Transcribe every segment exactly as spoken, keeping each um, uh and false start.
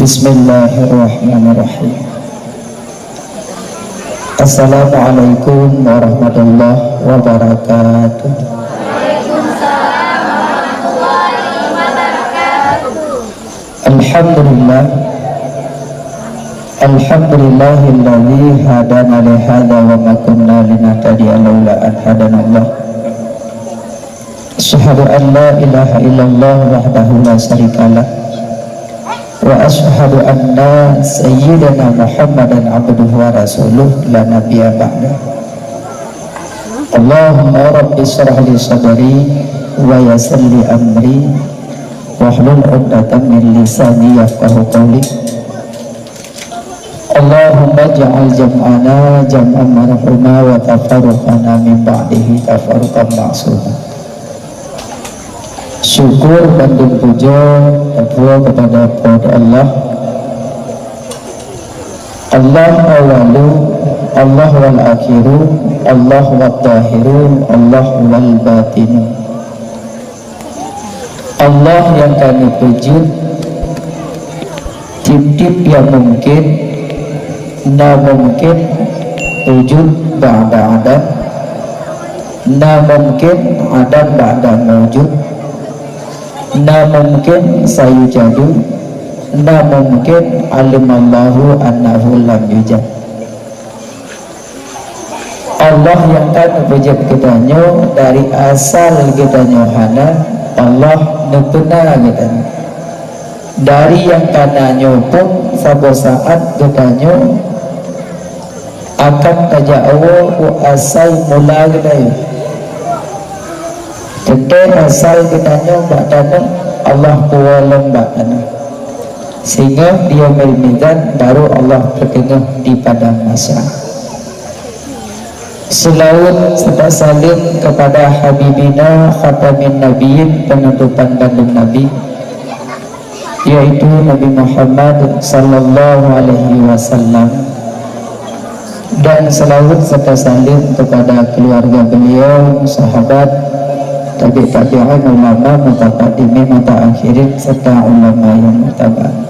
Bismillahirrahmanirrahim. Assalamualaikum warahmatullahi wabarakatuh. Alhamdulillah. Alhamdulillahilladzi hadana li hadza wa ma kunna linahtadiya laula an hadanallah. Asyhadu an la ilaha illallah wahdahu la syarikalah. Wa asyhadu anna sayyidana Muhammadan abduhu wa rasuluh la nabiyya ba'dah. Allahumma rabbi shrah li sadri wa yassir li amri wahlul 'uqdatam min lisani yafqahu qawli. Allahumma ij'al jam'ana jam'an marhuma wa tafarruqana min ba'dihi tafarruqan ma'suma. Syukur bandum puja teupuwoe keupada Po teu Allah. Allah awalu, Allah wal akhiru, Allah wal zahiru, Allah wal batinu. Allah nyang ka neupeujeuet tieb-tieb nyang mungken, na mungken wujud ba'da adam, na mungken adam ba'da maujud, na mungken sayujadu, na mungken alimallahu annahu lam yujad. Allah nyang ka neupeujeuet geutanyoe dari asal geutanyoe hana, Allah neupeuna geutanyoe. Dari nyang ka na nyoe pun saboh saát geutanyoe akan tajak woe u asai mula geutanyoe. Teuntée asai geutanyoe bak tanoh, Allah puwoe lom bak tanoh. Singoh di Yaumil Mizan baru Allah peuteungoh di Padang Mahsyar. Seulaweuet serta saleuem keupada Habibina Khatamin Nabiyyin, peunutopan bandum nabi, yaitu Nabi Muhammad sallallahu alaihi wasallam. Dan seulaweuet serta saleuem keupada keuluwarga beliau, sahabat, tabi' tabi'in, ulama, mutaqaddimin, mutaakhirin, serta ulama nyang mutabain.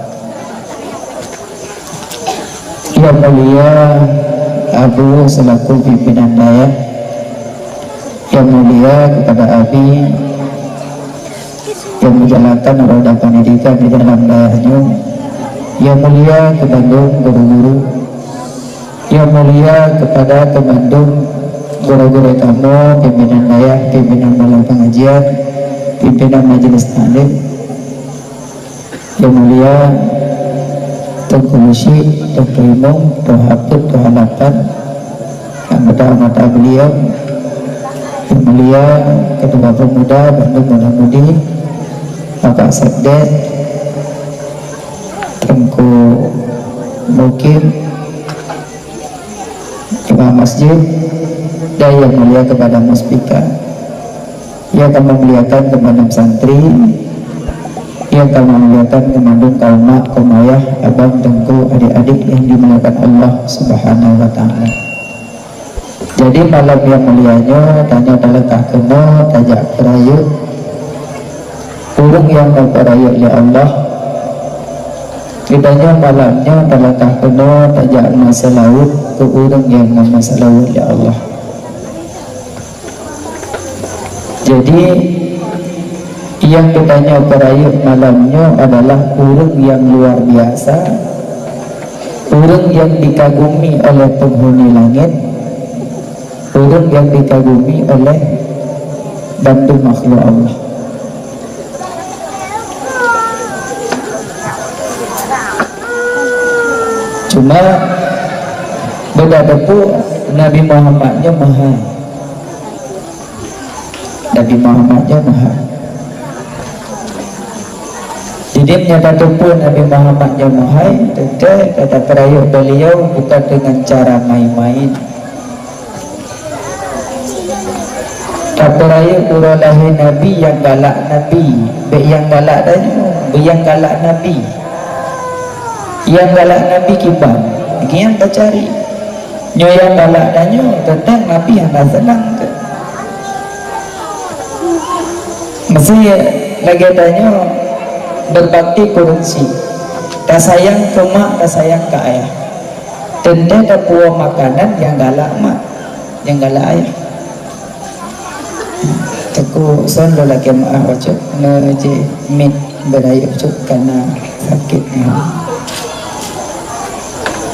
Yang mulia Abu selaku pimpinan dayah, yang mulia kepada Abi yang menjalankan roda pendidikan di dalam dayah nyoe, yang mulia keu bandum guru-guru, yang mulia kepada keu bandum gurée-gurée kamoe, pimpinan dayah, pimpinan balai pengajian, pimpinan majelis taklim, yang mulia Teungku Lusyik, Teungku Imum, Tuha Peuet, Tuha Lapan, anggota-anggota beliau, yang mulia Ketua Pemuda bandum muda-mudi, Bapak Sekdes, Teungku Mukim, Imam Masjid, dan yang mulia kepada Muspika. Yang kami muliakan keu bandum santri, yang kami muliakan keu bandum kaum mak, kaum ayah, abang, teungku, adik-adik yang dimuliakan Allah Subhanahu wa Taala. Jadi, malam yang mulia nyoe, tanyoe taleukah keunoe tajak peurayeuk ureueng nyang neupeurayeuk lé Allah. Geutanyoe malam nyoe taleukah keunoe tajak meuseulaweuet keu ureueng nyang neumeuseulaweuet lé Allah. Jadi, nyang geutanyoe peurayeuk malam nyoe adalah ureueng nyang luar biasa, ureueng nyang dikagumi oleh penghuni langét, ureueng nyang dikagumi oleh bandum makhluk Allah. Cuma beda teupeu Nabi Muhammad nyoe meuhai. Nabi Muhammad nyoe meuhai. Jadi, meunyoe tateupeue Nabi Muhammad nyoe meuhai, teuntée ka tapeurayeuk beliau bukan deungon cara main-main. Tapeurayeuk uroe lahé Nabi nyang galak Nabi, bék nyang galak tanyoe, bék nyang galak Nabi. Nyang galak Nabi kiban, nyang tacari. Nyoe nyang galak tanyoe, teuntang Nabi hana seunang teuh. Meusé lagée tanyoe beubakti keu ureueng syiek. Tasayang keu mak, tasayang keu ayah. Teuntée tapuwoe makanan nyang galak mak, nyang galak ayah. Teungku Son lôn lakée meu'ah bacut, neujih miet beurayeuk bacut kana sakét nyoe.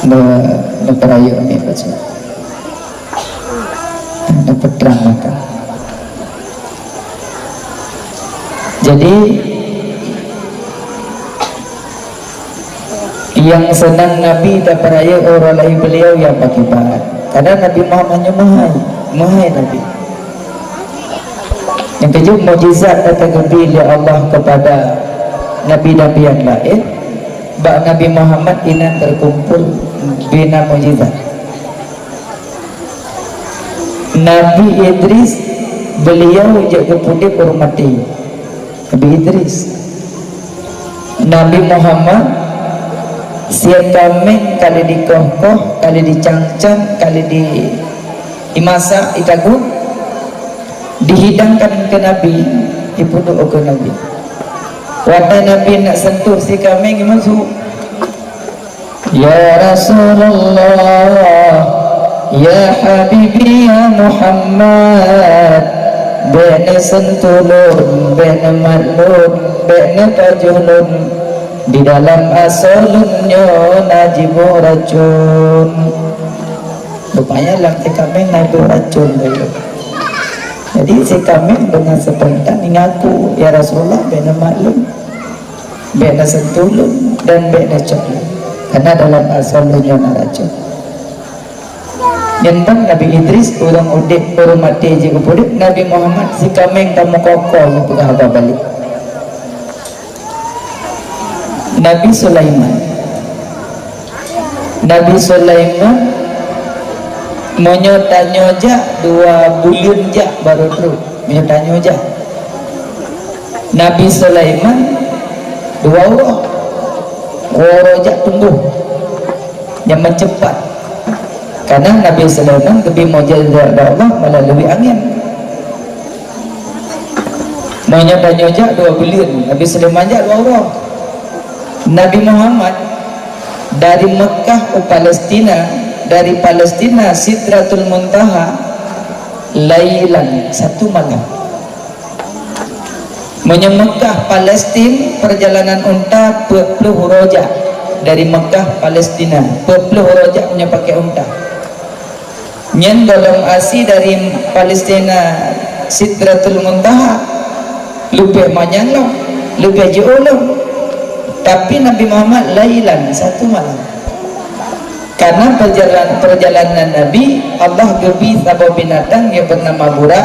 Ne, neupeurayeuk miet bacut. Neupeutrang mata. Jadi, nyang seunang Nabi tapeurayeuk uroe lahé beuliau nyang pakiban. Karena Nabi Muhammad nyoe meuhai, meuhai Nabi. Nyang keujeuet mukjizat nyang geubri lé Allah keupada nabi-nabi nyang laén, bak Nabi Muhammad inan teukumpul bina mukjizat. Nabi Idris, beuliau jeuet geupeuudeb ureuëng maté. Nabi Idris. Nabi Muhammad, sie kaméng ka lheueh dikoh-koh, ka lheueh dicang-cang, ka lheueh di, dimasak, ditagun, dihidangkan keu Nabi, dipeuduek keu Nabi. Watée Nabi nak sentuh sie kaméng, meusu. Ya Rasulullah, ya Habibi, ya Muhammad, bék neusentuh lôn, bék neumat lôn, bék neupajoh lôn. Di dalam asoe lôn nyoe na jiboh racun. Rupanya lam sie kaméng na jiboh racun. Jadi sie kaméng dengan spontan mengaku, "Ya Rasulullah, bék neumat lôn." Bék neusentuh lôn dan bék neucok lôn, karena dalam asoe lôn nyoe na racun. Nyan ban Nabi Idris, ureuëng udeb, ureuëng maté jeuet geupeuudeb, Nabi Muhammad sie kaméng tameukoh-koh jipeugah haba balek. Nabi Sulaiman. Nabi Sulaiman, meunyoe tanyoe jak, dua buleuen jak barô trok. Meunyoe tanyoe jak. Nabi Sulaiman dua uroe. Dua uroe jak tumboh. Nyang meuceupat. Karena Nabi Sulaiman geubri mukjizat dari Allah melalui angén. Meunyoe tanyoe jak dua buleuen, Nabi Sulaiman jak dua uroe. Nabi Muhammad dari Mekah u Palestina, dari Palestina Sidratul Muntaha, lailan, satu malam. Meunyoe Mekah Palestin, perjalanan unta peuet ploh uroe jak. Dari Mekah Palestina, peuet ploh uroe jak meunyoe pakai unta. Nyan gohlom asi dari Palestina Sidratul Muntaha, leubeh manyang lom, leubeh jiôh lom. Tapi Nabi Muhammad lailan, satu malam. Karena perjalan-, perjalanan Nabi, Allah geubri saboh binatang nyang bernama burak.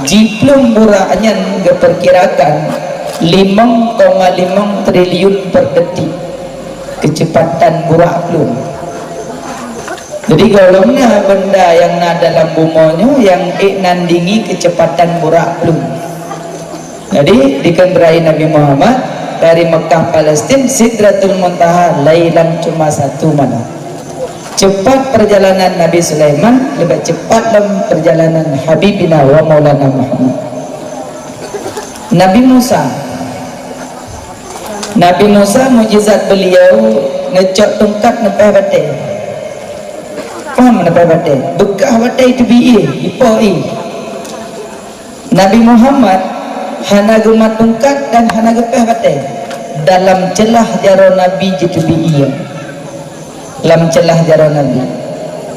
Jiplueng burak nyan geuperkirakan limong koma limong triliun per detik. Kecepatan burak plueng. Jadi, gohlom na benda nyang na dalam bumoe nyoe nyang ék nandingi kecepatan burak plueng. Jadi, dikendrai Nabi Muhammad dari Mekah Palestin, Sidratul Muntaha, lailan cuma satu malam. Cepat perjalanan Nabi Sulaiman, lebih cepat dalam perjalanan Habibina wa Maulana Muhammad. Nabi Musa. Nabi Musa, mukjizat beliau, neucok tungkat neupéh batée. Paham neupéh batée? Beukah batée teubi ié, ipo ié. Nabi Muhammad hana geumat tungkat dan hana geupéh batée. Dalam ceulah jaroe Nabi jiteubi ié. Lam ceulah jaroe Nabi.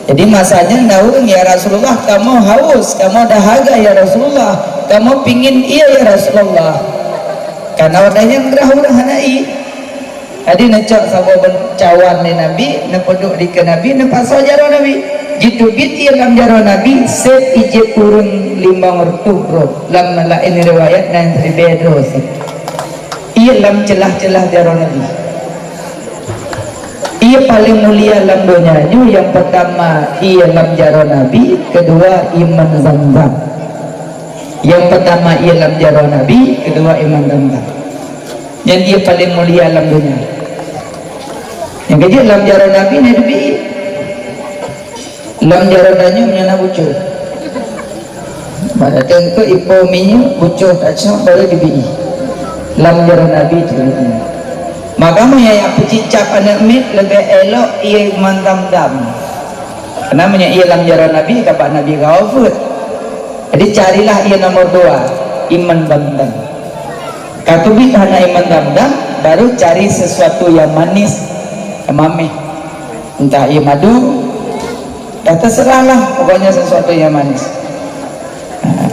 Jadi, masa nyan na ureuëng, "Ya Rasulullah, kamoe haus, kamoe dahaga, ya Rasulullah, kamoe pingin ié, ya Rasulullah." Karena watée nyan grah ureuëng hana ié. Jadi, neucok saboh ben-, cawan lé Nabi, neupeuduek dikeue Nabi, neupasoe jaroe Nabi. Jiteubiet ié lam jaroe Nabi, sép ijép ureuëng limong reutôh droe. Lam laén riwayat nan siribée droe sép. Ié lam ceulah-ceulah jaroe Nabi. Ié paleng mulia lam donya nyoe, nyang peutama ié lam jaroe Nabi, keudua ié Man Zamzam. Nyang peutama ié lam jaroe Nabi, keudua ié Man Zamzam. Nyan ié paleng mulia lam donya. Nyang keujeuet lam jaroe Nabi na teubi ié. Lam jaroe tanyoe nyan na bucoe. Pada teungku ipo minyeuk bucoe tacok baru teubi ié. Lam jaroe Nabi teubi ié. Maka meunyoe jak peucicab aneuk miet leubeh elok ié iman Zamzam. Karena meunyoe ié lam jaroe Nabi, ka bak Nabi ka wafeuet. Jadi carilah ié nomor dua, iman Zamzam. Ka teubiet hana iman Zamzam, baru cari sesuatu yang manis, yang mameh. Entah ié madu, dah terserahlah, pokoknya sesuatu yang manis. Ha.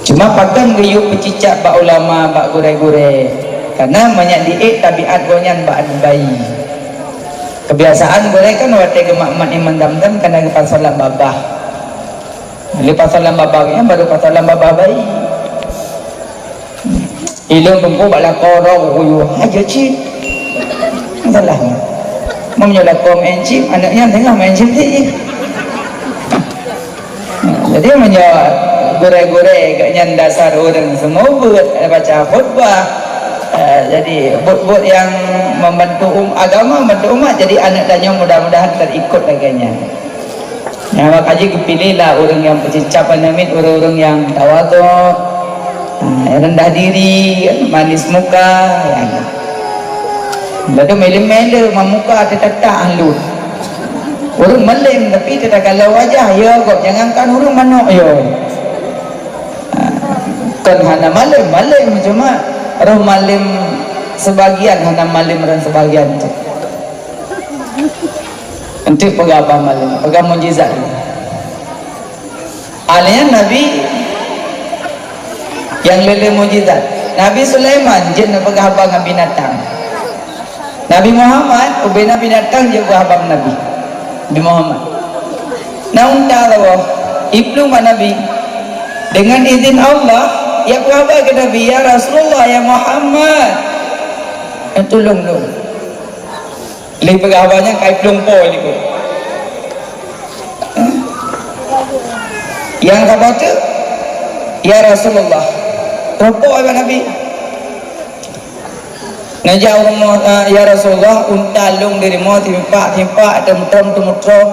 Cuma pakon geuyue peucicab bak ulama, bak gurée-gurée. Karena manyak diék tabiat gobnyan bak aneuk bayi. Kebiasaan gurée kan watée geumat-mat iman Zamzam kana geupasoe lam babah. Lé pasoe lam babah gobnyan baru pasoe lam babah bayi. Ilôn teungku bak lakoe droe geuyue, "Hai, jeuet cit." Masalahnya. Meunyoe lakoe main chip, aneuk nyan teungoh main chip jih. Jadi meunyoe gurée-gurée gobnyan dasar ureuëng seumeubeuet, eh, baca khutbah, eh, jadi buet-buet nyang membantu um-, agama, membantu umat, jadi aneuk tanyoe mudah-mudahan terikut lagée nyan. Nyang awak kaji geupiléh lah ureuëng nyang peucicab aneuk miet, ureuëng-ureuëng nyang tawadhu, ha, rendah diri, manis muka, ya. Lalu mele-mele, meumuka teutatah lôn. Ureuëng malém tapi teutakala wajah, ya, gob jangankan ureuëng manok, ya. Ha, kon hana malém, malém cuma roh malém sebagian, hana malém ran sebagian tu. Enteuk peugah haba malém, peugah mukjizat. Alèh nyan Nabi nyang lé-lé mukjizat. Nabi Sulaiman jeuet neupeugah haba ngon binatang. Nabi Muhammad ubena binatang jeuet peugah haba Nabi. Nabi Muhammad. Na unta saboh, iplueng bak Nabi. Dengan izin Allah, ya peugah haba keu Nabi, "Ya Rasulullah, ya Muhammad." Eh, tulông lôn. Lé peugah haba nyan ka iplueng po likot. Nyang saboh teuk, "Ya Rasulullah, rupok bak Nabi." Neujak u rumoh, eh, "Ya Rasulullah, unta lôn di rumoh timpak-timpak, teumutrom, teumutrom.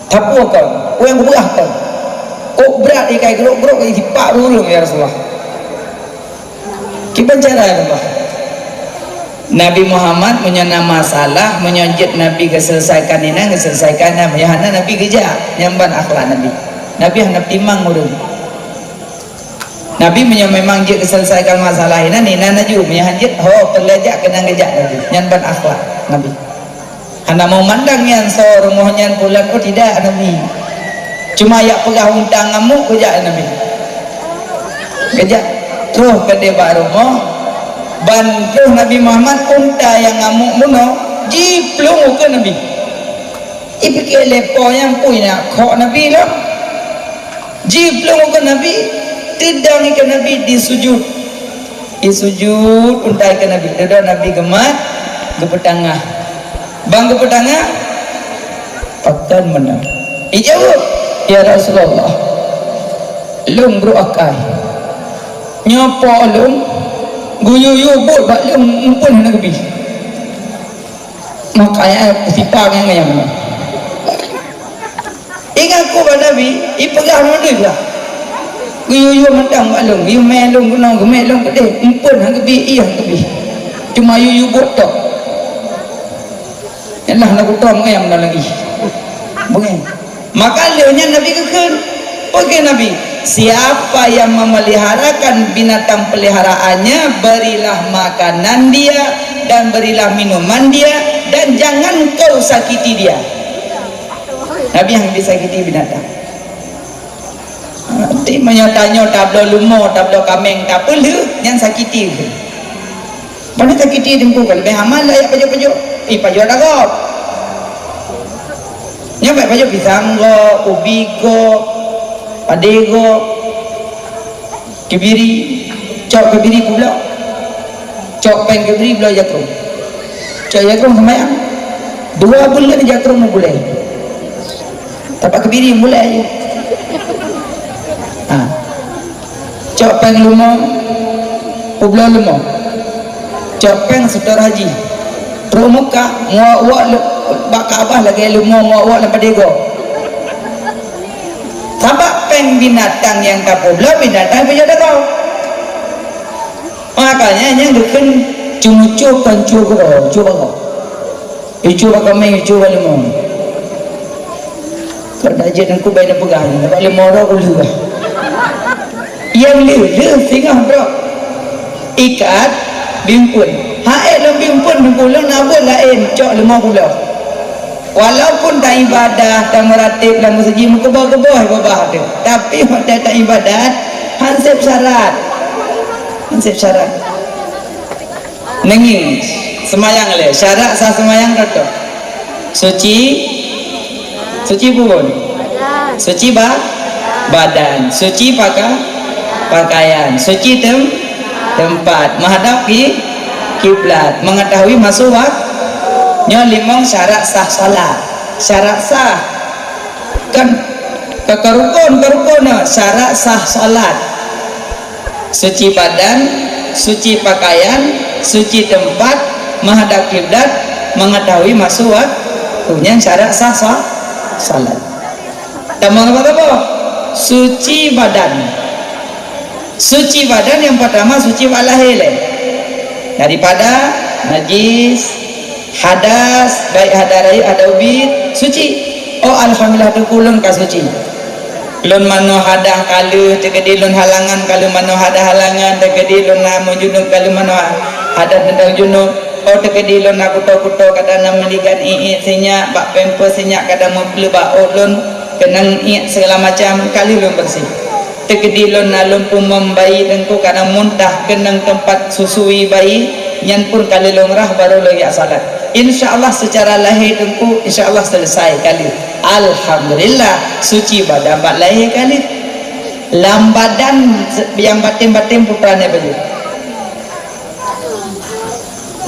Tapue kon, peue nyang kupeugah kon? Kok brat ikai grok-grok, ipak ureuëng, ya Rasulullah." Kiban cara, ya Allah. Nabi Muhammad meunyoe na masalah, meunyoe jeuet Nabi geuselesaikan inan, geuselesaikan inan, meunyoe hana Nabi geujak, nyan ban akhlak Nabi. Nabi hana timang ureuëng. Nabi meunyoe memang jeuet geuselesaikan masalah inan, inan laju, meunyoe han jeuet, ho, peureulée jak keunan geujak Nabi. Nyan ban akhlak Nabi. Hana mau mandang nyan soe rumoh nyan pulan, oh tidak, Nabi. Cuma jak peugah unta ngamuk, geujak Nabi. Geujak troh keudeh bak rumoh, ban troh Nabi Muhammad, unta nyang ngamuk bunoe jiplueng ukeue Nabi. Ipike lé po nyan pui na khok Nabi lom. Jiplueng ukeue Nabi, teudong ié keu Nabi disujut. Disujut unta ié keu Nabi, dudoe Nabi geumat, geupeutangah. Ban geupeutangah, pakon meunan. Ijaweueb, "Ya Rasulullah, lôn brok akai. Nyoe po lôn geuyue-yue buet bak lôn, eumpeuen hana geubi." Makanya sipa ngon nyang meunan. Ingat ku bak Nabi, ipeugah meudeh lah. Geuyue-yue mantong bak lôn, geuyue mé lôn keunoe, geumé lôn keudeh, eumpeuen han geubi, ié han geubi. Cuma yue-yue buet tok. Nyan lah na kutom ngon nyang meunan lagi. Beungéh. Maka lheueh nyan Nabi geukheun, peugah Nabi, "Siapa yang memeliharakan binatang peliharaannya, berilah makanan dia dan berilah minuman dia, dan jangan kau sakiti dia." Nabi han geusakiti binatang. Ti meunyoe tanyoe tabloe leumo, tabloe kaméng, tapeulheueh, nyan sakiti. Pane sakiti teungku, ka leubeh aman lah jak pajoh-pajoh. Ih, pajoh dah gob. Nyoe bak pajoh pisang gob, ubi gob, padé gob, kebiri, cok kebiri peubloe. Cok péng kebiri bloe jakrong. Cok jakrong seumayang. Dua buleuen jakrong meubulée. Tapak kebiri mulai. Ha. Cok péng leumo, peubloe leumo. Cok péng seutôt haji. Trok Mekah, nguak-uak le-, bak Ka'bah lagée leumo nguak-uak lam padé gob. Sabab péng binatang nyang tapeubloe, binatang peujoh dagoe. Makanya nyan geukheun Cuma cok kan cok keu, cok bak. Icok bak kaméng, icok bak leumô. Kok dak jeuet nangku bai neupeugah, bak leumô droe uleuh. Nyang lheueh-lheueh singoh droe. Ikat, bimpun. Hai lôn bimpun, bimpun lôn na buet laén, cok leumô pulo. Walaupun taibadah, tameuratéb lam meuseujid, meukeubah-keubah babah teuh, tapi watèe taibadat, han sép syarat. Han sép syarat. Neungieng, seumayang lé. Syarat sah seumayang ka toh. Suci, suci peue? Suci ba-, badan. Suci paka-, pakaian. Suci tem-, teumpat. Meuhadap ki-, kiblat. Meungetahui masu wak-, nyoe limong syarat sah salat. Syarat sah. Kan, ka, ka rukon, ka rukon nyoe. Syarat sah salat. Suci badan, suci pakaian, suci teumpat, meuhadap kiblat, meungetahui masu waktu. Nyan syarat sah sa-, salat. Tamong apa-apa? Suci badan. Suci badan nyang peurtama suci bak lahé lé. Daripada najis, hadas, baik hadas rayeuk, hadas ubit, suci. Oh, alhamdulillah, teungku lôn ka suci. Lôn manoe hadas ka lheueh, teukeudi lôn halangan ka lheueh, manoe hadas halangan, teukeudi lôn na meujunub ka lheueh, manoe hadas teuntang junub. Oh, teukeudi lôn na kuto-kuto, kadang na meuligan iék sinyak, bak pampers sinyak, kadang meupeuleueh bak ôt lôn, keunong iék segala macam, ka lheueh lôn beureuséh. Teukeudi lôn na lôn pumom bayi teungku, kadang muntah, keunong teumpat susui bayi, nyan pun ka lheueh lôn rhah, barô lôn jak salat. Insya Allah, seucara lahé teungku, insya Allah selesai ka lheueh. Alhamdulillah, suci badan bak lahé ka lheueh. Lam badan se-, nyang baten-baten putra nyan baju.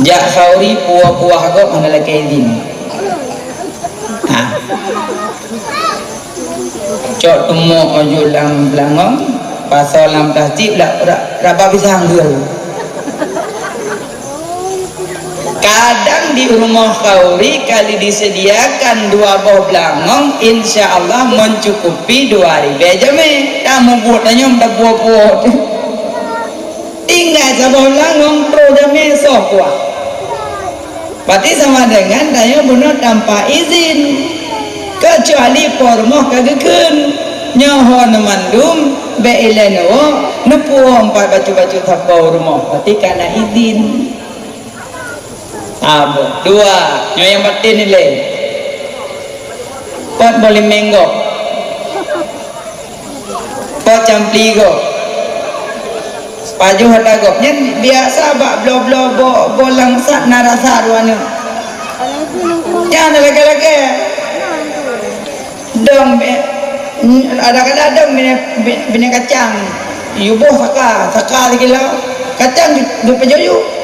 Jak khauri puwoe-puwoe gob hana lakèe izin. Ha. Cok teumok aju lam beulangong, pasoe lam plastik, la-, ra-, raba pisang dua. Kadang di rumoh khauri kali disediakan dua boh beulangong, insya Allah mencukupi dua ribèe jamèe. Tamubuet tanyong tabuet-buet. Tinggai saboh beulangong, troh jamèe soh kuah. Berarti sama dengan tanyoe bunoe tanpa izin. Kecuali po rumoh ka geukheun. Nyoe ho neumandum, bèk ilèe neuwoe, neupuwoe pat bacut-bacut sapo rumoh. Berarti ka na izin. Ah, dua. Nyoe nyang baten ilèe. Pot boh limeng gob. Pot campli gob. Pajoh ata gob. Nyan biasa bak bloe-bloe boh, boh langsat na rasa dua nyoe. Nyan lagèe-lagèe. Dong, eh, ada-kadang dong binéh, binéh kacang. Yuboh saka, saka sikilo. Kacang di, di peujuyuk.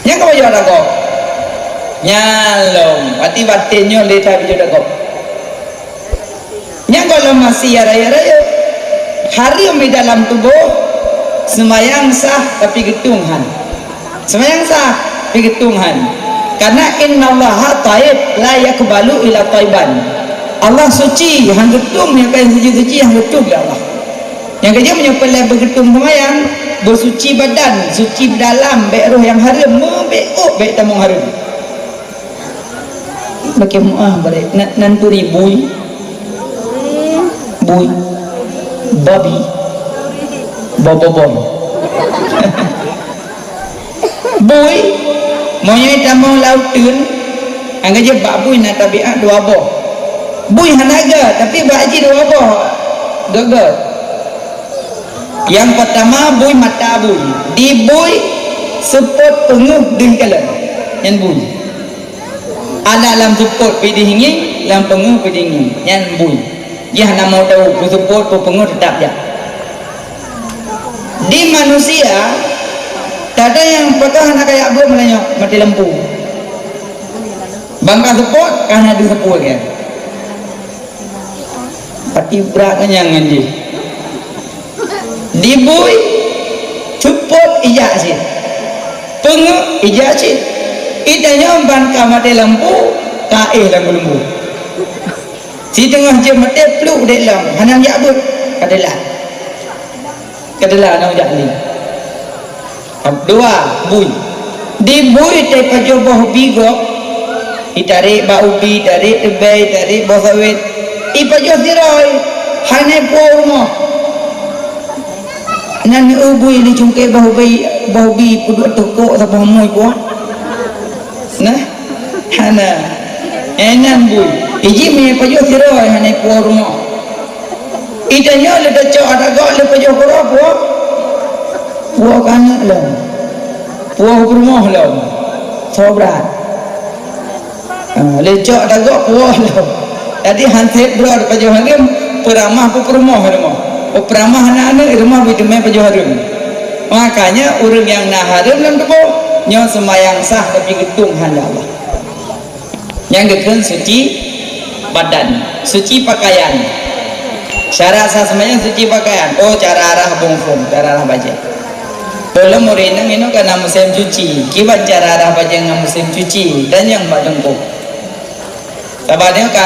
Nyang ka pajoh ata gob. Nyan lom, berarti baten nyoe lé that pajoh ata gob. Nyang gohlom masih ya rayeuk-rayeuk. Hareuem di dalam tuboh, seumayang sah tapi geutueng han. Seumayang sah, tapi geutueng han. Karena innallaha thayyib la yaqbalu illa thaiban. Allah suci, han geutueng nyang ka suci-suci, han geutueng lé Allah. Nyang keujeuet meunyoe peureulèe beugeutueng seumayang, beusuci badan, suci dalam, bèk roh nyang hareuem, meubeuôt bèk tamong hareuem. Bagi muah bari nan, nan turi bui. Bui. Babi. Bobobon. Bui, meunyoe tamong lam uteuen, anggô jih bak bui na tabiat dua boh. Bui hana ga, tapi bak jih dua boh. Göt-göt. Nyang peurtama bui mata bui. Di bui seupôt peungeuh deuh kalon. Nyan bui. Ada lam seupôt pih deuh ngieng, lam peungeuh pih deuh ngieng. Nyan bui. Jih hana mau tahu, peuseupôt, peupeungeuh teutap jak. Di manusia, tada nyang pakat hana kayak beuet meulayeue mati lampu. Bangka seupôt, ka hana deuh seupôt kan. Pati brat nyang ngan jih. Di bui, seupôt ijak cit. Peungeuh ijak cit. Ita nyoe ban ka maté lampu, ka éh lam geuleumbu. Siteungoh jeuem maté pluek udép lom, hana jak beuet, ka teulat. Ka teulat hana jak lé. Dua, bui. Di bui teupajoh boh bi gob. Itarek bak ubi, tarek teubèe, tarek boh sawét. Ipajoh sidroe, hana puwoe rumoh. Nan eu bui di cungké boh bi, boh bi peuduek teuh kok saboh mui puwoe. Nah, hana. Eh, nan bui. Iji mie pajoh sidroe hana puwoe rumoh. Ita nyoe lé tacok adak gok lé pajoh kuro puwoe. Puwoe kaneuk lom. Puwoe peurumoh lom. Soe brat. Ah, lé cok adak gok puwoe lom. Jadi hansét droe pajoh hareuem, peuramah peurumoh rumoh. Peuramah aneuk-aneuk rumoh beuteumé pajoh hareuem. Makanya ureueng nyang na hareuem lam tuboh, nyoe seumayang sah tapi geutueng hana Allah. Nyang geukheun suci badan, suci pakaian. Syarat sah seumayang suci pakaian. Oh, cara arah bungkong, cara arah bajèe. Tolong murit inong, inong ka na musém cuci. Kiban cara arah bajèe ngon musém cuci dan nyang bak teungku. Sabab nyoe ka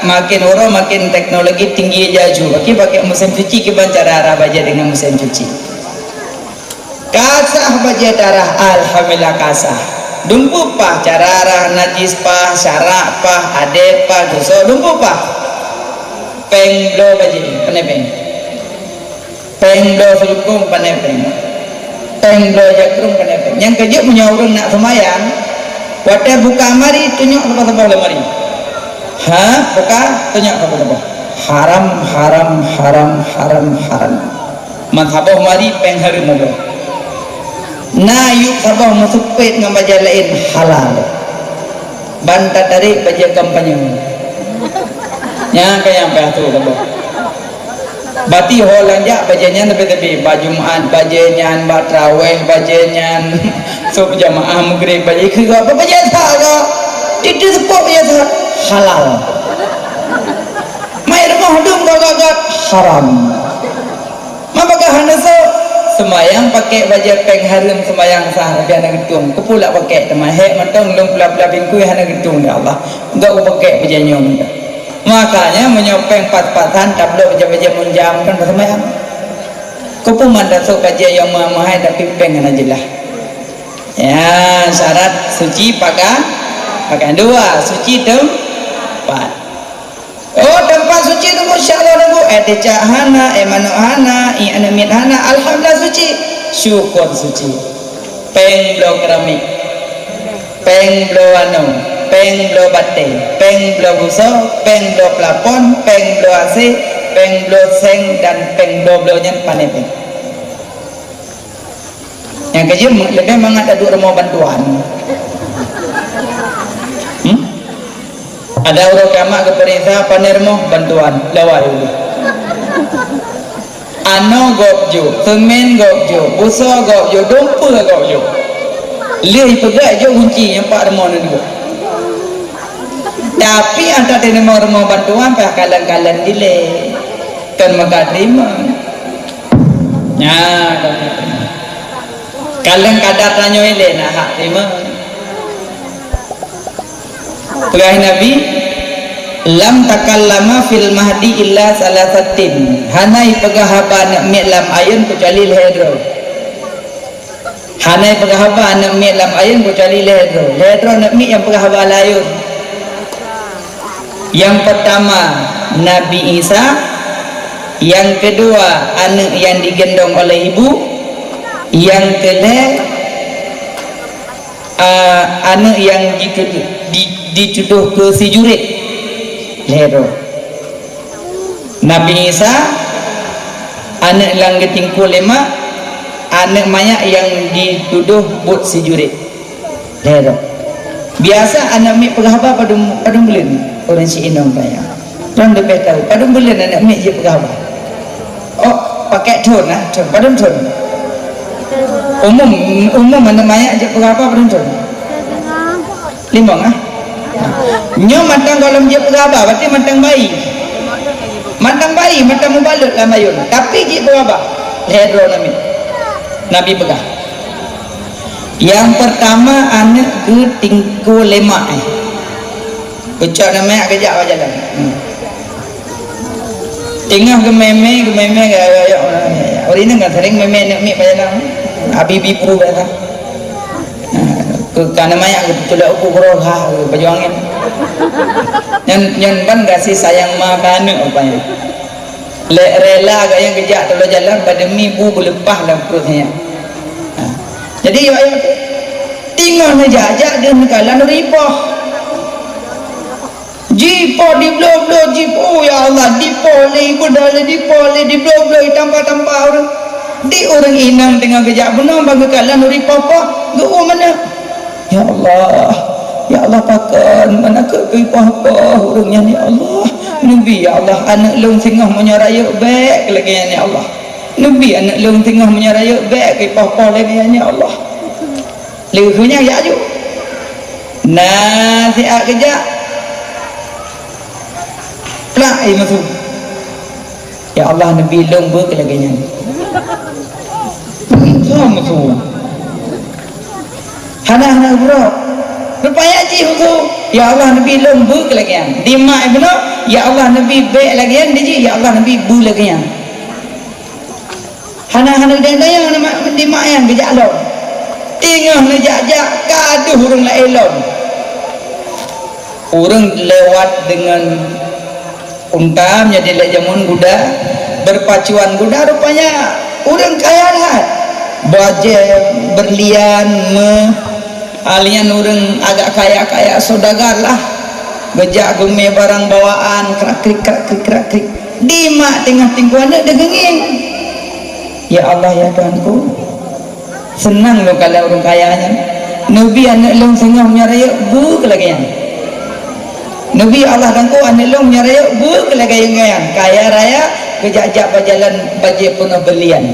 makin uroe makin teknologi tinggi laju. Bagi pakai musém cuci, kiban cara arah bajèe dengan musém cuci. Ka sah bajèe tarah, alhamdulillah ka sah. Dumpeue paih cara arah, najis paih, syarak paih, adèe paih, dosa, dumpeue paih. Péng bloe bajèe, pane péng. Péng bloe seulukong, pane péng. Péng bloe jakrong, pane péng. Nyang keujeuet meunyoe ureueng nak seumayang, watèe buka lamari, tunyok saboh-saboh lamari. Ha, buka, tunyok saboh-saboh. Haram, haram, haram, haram, haram. Man saboh lamari péng hareuem meuboh. Na yub saboh meuseupet ngon bajèe laén halal. Ban tatarek bajèe kampanye. Nyan ka nyang payah tu saboh. Bati ho lôn jak bajèe nyan leubeh-leubeh. Bak Jumat bajèe nyan, bak traweh bajèe nyan. Sôk jamaah Maghrib bajèe keu gak bajèe that gak. Titu seupôt bajèe that halal. Mai rumoh dum gak-gak haram. Ma bagah hana sôk, seumayang pakèk bajèe péng hareuem seumayang sah, tapi hana geutueng. Keupeue lak pakèk teuma, hék mantong lôn pula-pula bingkui hana geutueng, ya Allah. Enggak kupakèk bajèe nyoe mantong. Makanya meunyoe péng pas-pasan, tabloe bajèe-bajèe munjam kan beuseumayang. Keupeue man tasôk bajèe nyang meuhai-meuhai tapi péng hana jeulaih. Ya, syarat suci pakai, pakai dua, suci teumpat. Oh, teumpat suci tu, masya Allah, Teungku. Eh, cicak hana, eh, manok hana, eh, aneuk miet hana. Alhamdulillah, suci. Syukur suci. Péng bloe keramik. Péng bloe anu. Péng bloe batèe. Péng bloe busoe. Péng bloe peulapon. Péng bloe asèe. Péng bloe seng dan péng bloe-bloe nyan pane péng. Nyang keujeuet leubeh mangat taduek rumoh bantuan. Hmm? Ada ureueng kiamat geupeuriksa, pane rumoh bantuan, lawai ulih. Anoe gob jok, seumén gob jok, busoe gob jok, dumpeue gob jok. Lheueh ipeugah jok gunci nyang pat rumoh nyan jok. Tapi ata teurimong rumoh bantuan, payah kalon-kalon dilèe. Kon meuka teurimong. Nyan, kalon kadar tanyoe ilèe na hak teurimong. Peugah Nabi, "Lam takallama fil mahdi illa salasatin." Hana ipeugah haba aneuk miet lam ayôn keucuali lhèe droe. Hana ipeugah haba aneuk miet lam ayôn keucuali lhèe droe. Lhèe droe aneuk miet nyang peugah haba lam ayôn. Nyang peutama Nabi Isa, nyang keudua aneuk nyang digendong oleh ibu, nyang keulhèe, a, aneuk nyang ditudoh, di, ditudoh keu si jurét. Lhèe droe. Nabi Isa, aneuk nyang geutingkue lé mak, aneuk manyak nyang ditudoh buet si jurét. Lhèe droe. Biasa aneuk miet peugah haba padum, padum buleuen, ureueng si inong tanya. Droen leubeh tau, padum buleuen aneuk miet jeuet peugah haba. Oh, pakai thon, ah, thon. Padum thon? Umum, umum aneuk manyak jeuet peugah haba padum thon? Limong, ah? Nyoe mantong gohlom jeuet peugah haba, berarti mantong bayi. Mantong bayi, mantong mubalot lam ayôn. Tapi jeuet peugah haba. Lhèe droe Nabi. Nabi peugah. Nyang peurtama aneuk geutingkue lé mak, eh. Geucok aneuk miet geujak bak jalan. Hmm. Teungoh geumè-mè, geumè-mè, ureueng inong kan sering mè-mè aneuk miet bak jalan. Habibi puru biasa. Nah, ke kana mayak ke tulak uku keurok ha, ke baju angin. Nyan, nyan ban gaséh sayang ma ka aneuk rupanya. Lé rela gaya geujak teuloh jalan, pademi bu beuleupah lam pruet nyan. Nah. Jadi, yo, yo, tingoh neujak-jak deuh neukalon ripoh. Jipoh dibloe-bloe, jipoh, ya Allah, dipoh lé, ibeudôh lé, dipoh lé, dibloe-bloe, itampa-tampa ureuëng. Di ureuëng inong teungoh geujak bunoe bak geukalon ureuëng poh-poh, geu-uem aneuk. Ya Allah, ya Allah, pakon, meunan keuh geupoh-poh ureuëng nyan, ya Allah. Neubi, ya Allah, aneuk lôn singoh meunyoe rayeuk bék lagée nyan, ya Allah. Neubi aneuk lôn singoh meunyoe rayeuk bék geupoh-poh lagée nyan, ya Allah. Lheueh nyan jak aju. Na siat geujak. Plak, eh, musu. Ya Allah, neubi lôn beuet lagée nyan. Musu, musu. Hana, hana geubroe. Rupanya jih musu. Ya Allah, neubi lôn beuet lagée nyan. Di mak ibunoe, ya Allah, neubi bék lagée nyan, di jih, ya Allah, neubi beuet lagée nyan. Hana, hana dayang-dayang di mak nyan geujak lom. Teungoh neujak-jak ka deuh ureuëng laén lom. Ureuëng lewat deungon unta, meunyoe dilée jameun guda, berpacuan guda, rupanya ureuëng kaya that. Bajée, berlian, meuh, Alian ureuëng agak kaya-kaya saudagar lah. Geujak geumé barang bawaan, krak-krik, krak-krik, krak-krik. Di mak teungoh tinggu aneuk deuh geungieng. Ya Allah, ya Tuhanku, seunang lôn kalon ureuëng kaya nyan. Neubi aneuk lôn singoh meunyoe rayeuk beuet lagée nyan. Neubi Allah Tuhanku, aneuk lôn meunyoe rayeuk beuet lagée nyan. Kaya raya, geujak-jak bak jalan bajée peunoh berlian.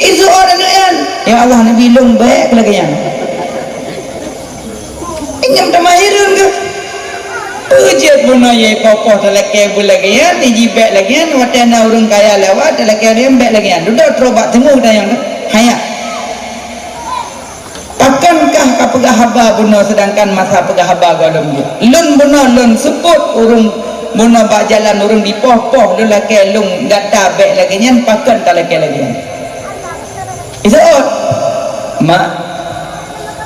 Iseuôt aneuk nyan, ya Allah, neubi lôn bék lagée nyan. Ingat teuma hireuen keuh. Peue jeuet bunoe yai poh-poh talakée beuet lagée nyan, jih bék lagée nyan, watée na ureuëng kaya lewat, talakée ureuëng bék lagée nyan. Dudoe troh bak teungoh tanyong, haya. Pakon kah ka peugah haba bunoe, seudangkan masa peugah haba gohlom jeuet? Lôn bunoe lôn seupôt ureuëng bunoe bak jalan ureuëng dipoh-poh, lôn lakée lôn gata bék lagée nyan, pakon talakée lagée nyan? Iseuôt, mak,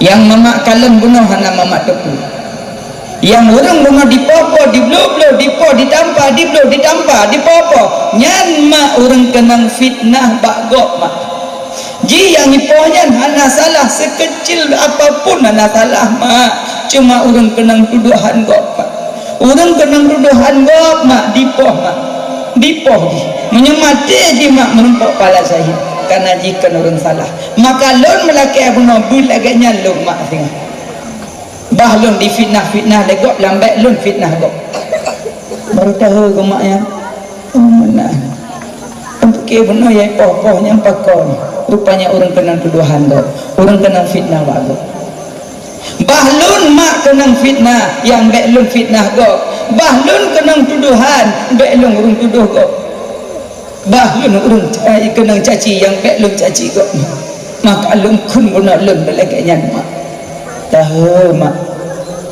nyang mamak kalon bunoe hana mamak teupeu. Nyang ureuëng bunoe dipoh-poh, dibloe-bloe, dipoh, ditampa, dibloe, ditampa, dipoh-poh, nyan mak ureuëng keunong fitnah bak gob, mak. Jih nyang ipoh nyan hana salah, seukeucil apapun hana salah, mak. Cuma ureuëng keunong tudohan gob, mak. Ureuëng keunong tudohan gob, mak, dipoh, mak. Dipoh jih. Meunyoe maté jih, mak, meurumpok pala syahid, kareuna jih kon ureuëng salah. Maka lôn meulakée bunoe beuet lagée nyan lôn, mak, singoh. Bah lôn difitnah-fitnah lé gob, lam bék lôn fitnah gob. Baru tahu geuh mak nyan. Oh, meunan. Pike bunoe yai poh-poh nyan pakon. Rupanya ureuëng keunong tudohan gob. Ureuëng keunong fitnah bak gob. Bah lôn mak keunong fitnah, nyang bék lôn fitnah gob. Bah lôn keunong tudohan, bék lôn ureuëng tudoh gob. Bah lôn ureuëng, eh, keunong caci nyang bék lôn caci gob. Maka lôn kheun bunoe lôn lagée nyan, mak. Tahu, mak.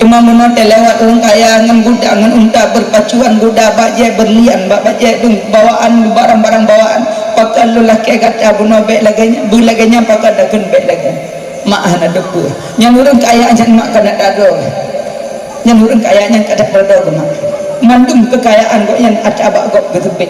Teuma meunoe teulewat ureuëng kaya ngon guda, ngon unta berpacuan guda, bajée berlian, bak bajée dum bawaan, barang-barang bawaan. Pakon lôn lakée gata bunoe bék lagée nyan, beuet lagée nyan, pakon takheun bék lagée nyan. Mak hana teupeu. Nyan ureuëng kaya nyan mak kana tadroe. Nyan ureuëng kaya nyan kana tadroe geuh mak. Mandum keukayaan gobnyan atra bak gob geuteupet.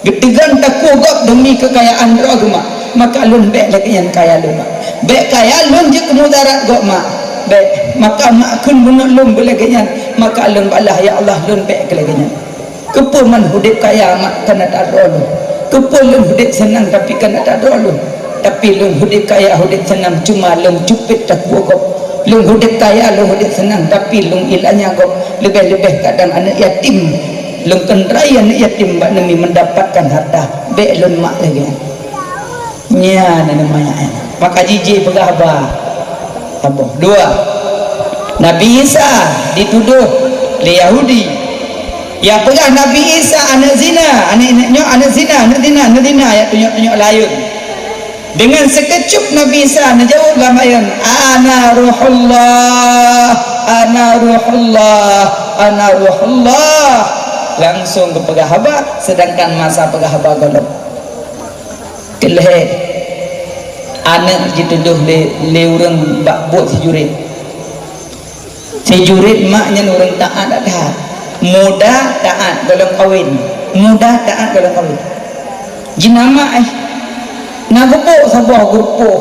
Geuteugon takue gob demi keukayaan droe geuh mak. Maka lôn bék lagée nyan kaya lôn mak. Bék kaya lôn jeuet keu mudarat gob mak. Bék. Maka mak kheun bunoe lôn beuet lagée nyan. Maka lôn balaih, ya Allah, lôn bék keu lagée nyan. Keupeue man udeb kaya mak kana tadroe lôn? Keupeue lôn udeb seunang tapi kana tadroe lôn? Tapi lôn udeb kaya, udeb seunang, cuma lôn cupet takue gob. Lôn udeb kaya, lôn udeb seunang, tapi lôn ilanya gob. Leubeh-leubeh kadang aneuk yatim. Lôn keundrai aneuk yatim bak neumi mendapatkan harta. Bék lôn mak lagée nyan. Nyan aneuk manyak nyan. Maka jijih peugah haba. Saboh. Dua. Nabi Isa ditudoh lé Yahudi. Nyang peugah Nabi Isa aneuk zina, aneuk, aneuk nyoe aneuk zina, aneuk zina, aneuk zina, ya tunyok-tunyok layun. Dengan sekeucup Nabi Isa neujaweueb lam ayun, "Ana ruhullah, ana ruhullah, ana ruhullah." Langsung geupeugah haba, sedangkan masa peugah haba gohlom. Keu lhée, Aneuk jitudôh lé, lé ureuëng bak buet si Juret. Si Juret mak nyan ureuëng taát that. Muda taát gohlom kawen. Muda taát gohlom kawen. Jih na mak, eh, na geubôk saboh geurupoh.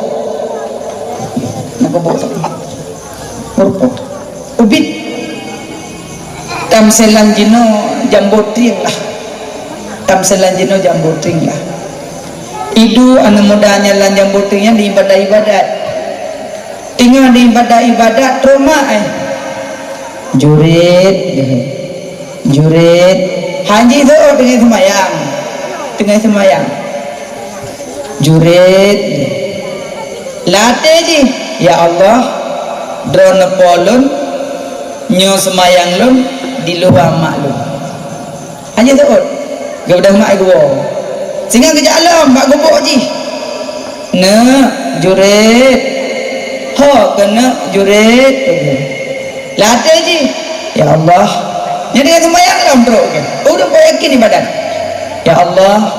Na geubôk saboh geurupoh. Ubit. Tamselan jinoe jambo trieng lah. Tamselan jinoe jambo trieng lah. Iduek aneuk muda nyan lam jambo trieng nyan diibadat-ibadat. Teungoh diibadat-ibadat, trok mak, eh. Juret, Juret. Hanji seuôt teungoh seumayang. Teungoh seumayang. Juret. Lam até jih, "Ya Allah, droeneuh po lôn, nyoe seumayang lôn di luwa mak lôn." Hana seuôt. Geubeudôh mak geuwoe. Singoh geujak lom bak gubuk jih. "Neuk, Juret. Ho keuneuk, Juret." Lam até jih, "Ya Allah." Nyan teungoh seumayang lom trok keu. Ureuëng peuyakin ibadat. "Ya Allah,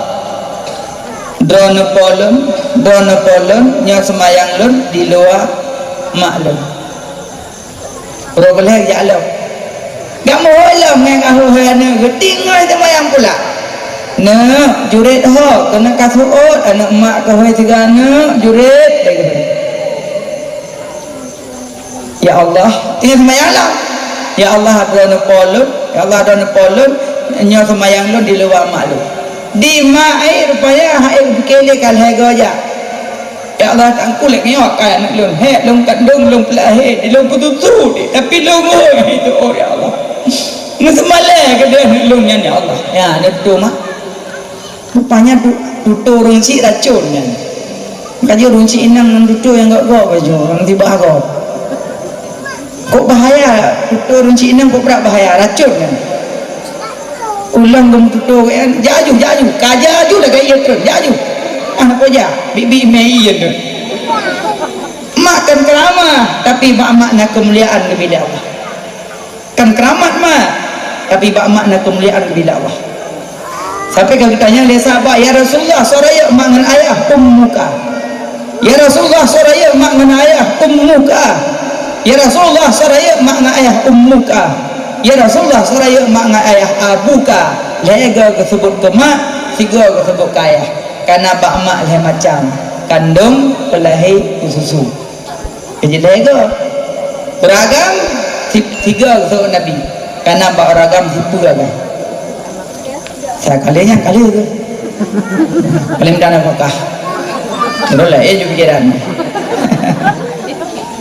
droeneuh po lôn, droeneuh po lôn, nyoe seumayang lôn di luwa mak lôn." Roh geuh lheueh jak lom. Gak meuhôi lom ngon ahôi-ahôi aneuk geuh, teungoh seumayang pula. "Neuk, Juret ho, keuneuk ka seuôt, aneuk mak keuhôi siga neuk, Juret," lagée nyan. "Ya Allah," teungoh seumayang lom. "Ya Allah, droeneuh po lôn, ya Allah, droeneuh po lôn, nyoe seumayang lôn di luwa mak lôn." Di mak, eh, rupanya hai pike lé ka lhée goe jak. "Ya Allah, tangku lé nyoe akai aneuk lôn, hék lôn kandong lôn peulahé, di lôn peutusu di, tapi lôn ngoi itu, oh ya Allah. Neuseumalée keudeh aneuk lôn nyan, ya Allah." Ya, neututoe mak. Rupanya tu, tutoe ureuëng chik racun nyan. Ka jeuet ureuëng chik inong ngon tutoe nyang gob-gob baju, nyang tibah gob. Kok bahaya, tutoe ureuëng chik inong kok brat bahaya, racun nyan. Ulôn geumeututoe keu nyan, "Jak aju, jak aju." Ka jak aju lagée ié treun, "Jak aju." Ah, napa jak? Bibi mé ié treun. Mak kan keuramah, tapi bak mak na keumuliaan geubri lé Allah. Kan keuramat mak, tapi bak mak na keumuliaan geubri lé Allah. Sampai ka geutanyong lé sahabat, "Ya Rasulullah, soe rayeuk mak ngon ayah?" "Ummuka." "Ya Rasulullah, soe rayeuk mak ngon ayah?" "Ummuka." "Ya Rasulullah, soe rayeuk mak ngon ayah?" "Ummuka." "Ya Rasulullah, soe rayeuk mak ngon ayah?" "Abuka." Lhée goe geuseubut keu mak, sigoe geuseubut keu ayah. Kareuna bak mak lhée macam, kandong, peulahé, peususu. Jadi lhée goe. Ureuëng agam si-, sigoe geuseubut Nabi. Kareuna bak ureuëng agam sipeue agam. Sa kali nyan kali tu. Kali mudah na Mekah. Terus lah, eh, ju pikiran.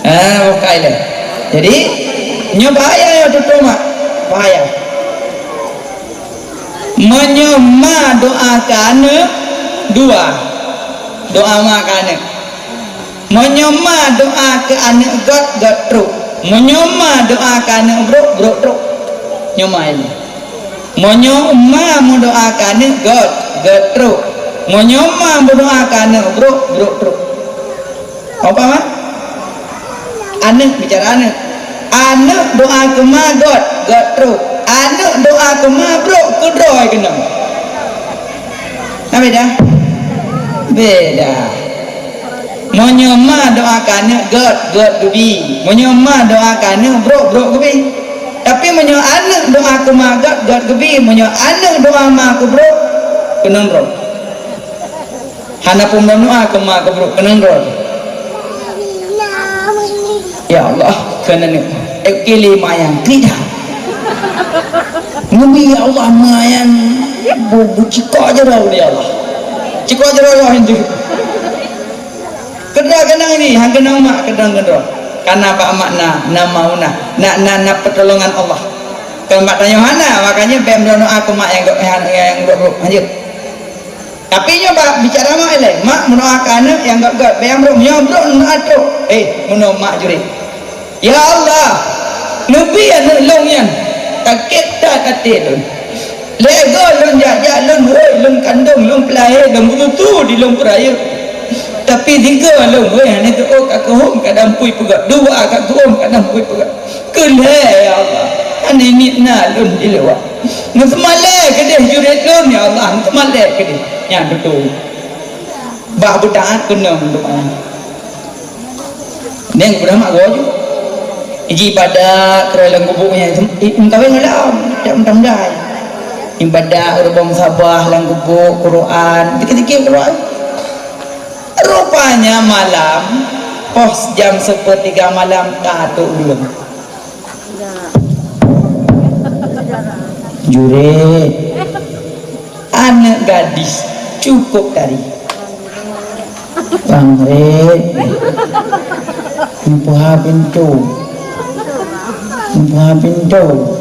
Ah, bukai leh. Jadi, nyoe bahaya ya tutoe mak. Bahaya. Meunyoe ma doa keu aneuk, dua. Doa ma keu aneuk. Meunyoe ma doa keu aneuk göt, göt trok. Meunyoe ma doa keu aneuk brok, brok trok. Nyoe ma ilée. Meunyoe ma meudoa keu aneuk göt, göt trok. Meunyoe ma meudoa keu aneuk brok, brok trok. Apa ma? Aneuk, bicara aneuk. Aneuk doa keu ma göt, göt trok. Aneuk doa keu ma brok, keudroe keunong. Na beda? Beda. Meunyoe ma doa keu aneuk göt, göt geubi. Meunyoe ma doa keu aneuk brok, brok geubi. Tapi meunyoe aneuk doa keu ma göt, göt geubi. Meunyoe aneuk doa ma keu brok, keunong brok. Hana peue meudoa keu ma keu brok, keunong droe. Ya Allah, keunan ni. Eh, kili mayang tidak. Nabi ya Allah mayang bu, bu cikok je dah ya Allah. Cikok je dah Allah itu. Keudroe keunong ni, hang keunong mak, keudroe keudroe. Karena bak mak na, na mauna, na, na, na pertolongan Allah. Kalau mak tanyoe hana, makanya bèk meudoa keu mak nyang, nyang, nyang brok-brok. Lanjut. Tapi nyoe bak bicara mak ilée, mak meudoa keu aneuk nyang göt-göt, bèk brok, nyoe brok neuatrok. Eh, meunoe mak juri. Ya Allah, neubi aneuk lôn nyan, sakét that até lôn. Lhée goe lôn jak-jak lôn woi, lôn kandong, lôn peulahé, lôn beututu di lôn peurayeuk. Tapi sigoe lôn woi, hana teuôt ka keuhôm ka dampui peugöt, dua ka keuhôm ka dampui peugöt. Keu lhée, ya Allah, hana niet na lôn di luwa. Neuseumalée keudeh jurét lôn, ya Allah, neuseumalée keudeh. Nyan beutôi. Bah beutaát keunong doa. Neng udah mak goe ju. Iji ibadat keuroi lam gubuk nyan, i-, meukawen ngon lom, dak meutamdai. Ibadat, reubong sabah lam gubuk, Quran, tikir-tikir keuroi. Rupanya malam, poh jam sepertiga malam, ka trok ulôn. Jurek. Aneuk gadis cukup tari. Bang Red, meubuka pintoe. Meubuka pintoe.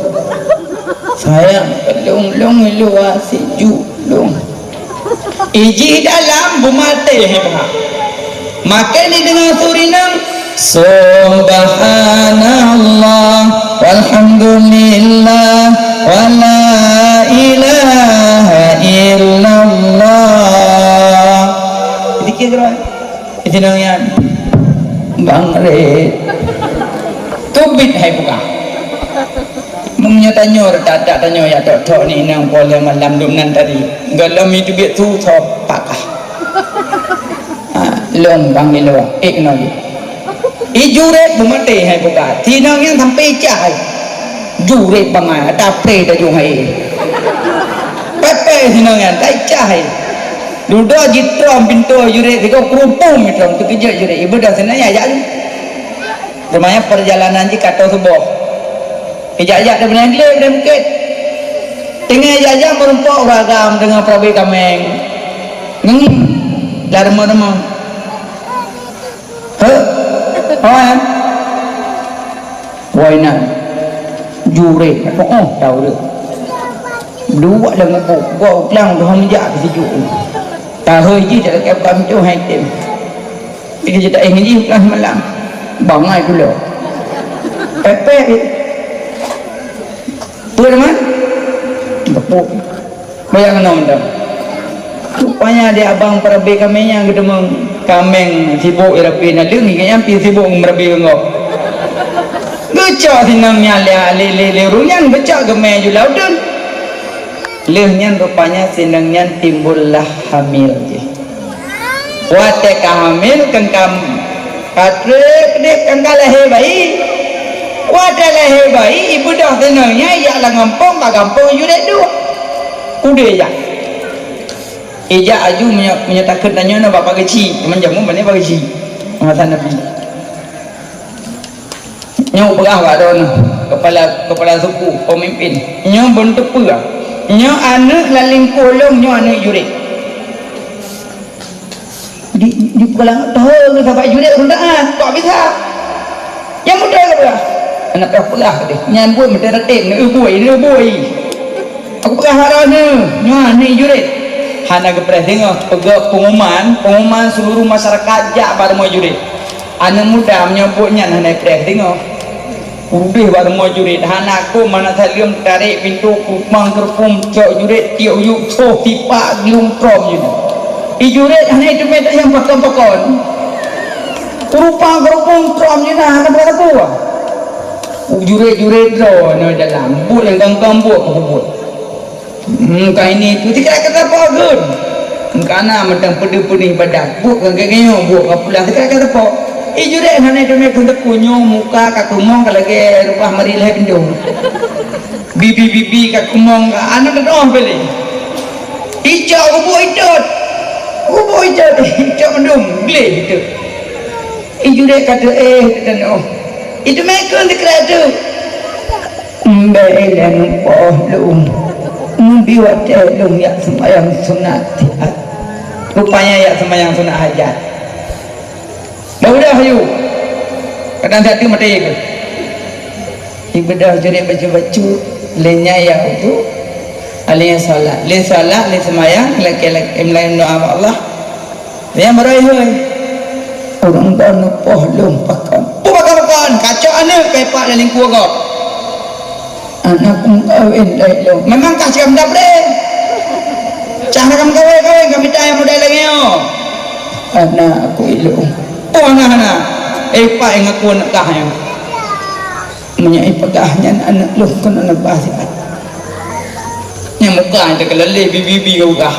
Sayang, lôn, lôn i luwa sijuek lôn. Iji dalam beumaté hai beuha. Makai ni deungon su rinang, "Subhanallah, walhamdulillah, wa la ilaha illallah." Zikir keuroi. Di sinoe nyan, Bang Red. Teubiet hai buka. Meunyoe tanyoe, tak, tak tanyoe ya tok-tok ni nang poleh malam dum nan tadi. Gohlom itu biet su, so, pakah. Ha, lôn bang di luwa, ék keunoe jih. I jurek beumaté hai buka. Sinong nyan sampai cah hai. Jurek bangai, ata pré tajong hai. Pepé sinong nyan, tai cah hai. Dudoe jitrom pintoe jurek, sigoe keurupung jitrom, teukeujot jurek. Ibeudôh sinong nyan, jak ju. Teuma nyan peurjalanan jih ka tô suboh. Ijak-jak di Beuneung Glé, Beuneung Bukét. Teungoh ijak-jak meurumpok ureueng agam deungon peurabé kaméng. Ngieng, lam rumoh-rumoh. Heh? Hoi, eh? Woi nan. Jurek. Oh, oh, tahu deh. Dua lam gubuk. Gua ulang dah menjak ke situ. Tahu je tak kaya bukan tu hai tem. Dia kata, "Eh, ngaji pulang semalam." Bangai pula. Pepek je. Peue teuma? Tepuk. Bayang nong dah. Rupanya di abang peurabé kaméng nyang geuteumong kaméng sibok i rabé na leueng, ingat nyan pi sibok meurabé ngon. Geucok sinong nyan lé, lé, lé, lé ureueng nyan geucok geumé ju lam uteuen. Lheueh nyan rupanya sinong nyan timbullah hamil jih. Watée ka hamil, keu kam-, ka treb deh, keu ka lahé bayi. Watée lahé bayi, ibeudôh sinong nyan ijak lam gampông, bak gampông jurek duek. Udeh jak. Ijak aju meunyo-, meunyoe takheun tanyoe na bak Pak Geuchik, teuma jameun bak Pak Geuchik. Masa Nabi. Nyoe peugah bak droeneuh, kepala, kepala suku, pemimpin. Nyoe beuneuteupeu. Nyoe aneuk lalingkoh lôn, nyoe aneuk jurek. Di, di peugah toh sahabat jurek ureueng taat, kok bisa? Nyang muda ka peugah. Aneuk ka peugah deh. Nyan buet meuteuratem, neueu bui, neueu bui. Aku peugah bak droeneuh, nyoe aneuk jurek. Hana geupreh singoh, peugah pengumuman, pengumuman seluruh masyarakat jak bak rumoh jurek. Aneuk muda meunyoe buet nyan hana preh singoh. Udeh bak rumoh jurek, hana kon, hana saleuem, tarek pintoe, keurupang keurupung cok jurek, tiek u yup, soh sipak glung trom jurek. I jurek hana iteumé nyang pakon-pakon. Keurupang keurupung trom jurek hana pakon-pakon. Jurek-jurek droe nyoe dalam, buet nyang gam-gam buet, buet. Hmm, ka ini tu, tikra kata apa gun? Engkana mantong peudeuh-peudeuh ibadat. Buet ka geuh nyoe, buet ka pulang, tikra kata apa? Eh, jurek hana teumé keu teuku nyoe, muka ka keumong ka lagée rupah mari lhée bindong. Bibi-bibi ka keumong ka aneuk teudoh beli. Icok gubuk itot. Gubuk itot, icok mandum, gleh itot. I jurek ka teu éh teunoh. Itu meukeun dikira tu. Mbek ileng poh lôn. Mubi watée lôn yak sembahyang sunat siat. Rupanya yak sembahyang sunat hajat. Dah udah ayu. Kadang satu mati ke. Ibadah jurek bacut-bacut, lé nyan ya wudu, lé nyan salat. Lé salat, lé seumayang, lé, lé, lé doa bak Allah. Lé nyan baru ihôi. Ureueng ka neupoh lôn pakon. Peue pakon-pakon? Kacok aneuk kai pak lam lingkue gob. Aneuk meukawen dai lôn. Memang kah cam dabre. Cah na ka meukawen-kawen, ka mita nyang muda lagée nyoe. Aneuk aku ilôn. Peue hana-hana? Eh, pak ingat ku aneuk kah nyoe. Meunyoe ipeugah nyan aneuk lôn keunoe neubah sipat. Nyang muka nyang teukeuleuléh bibi-bibi ka peugah.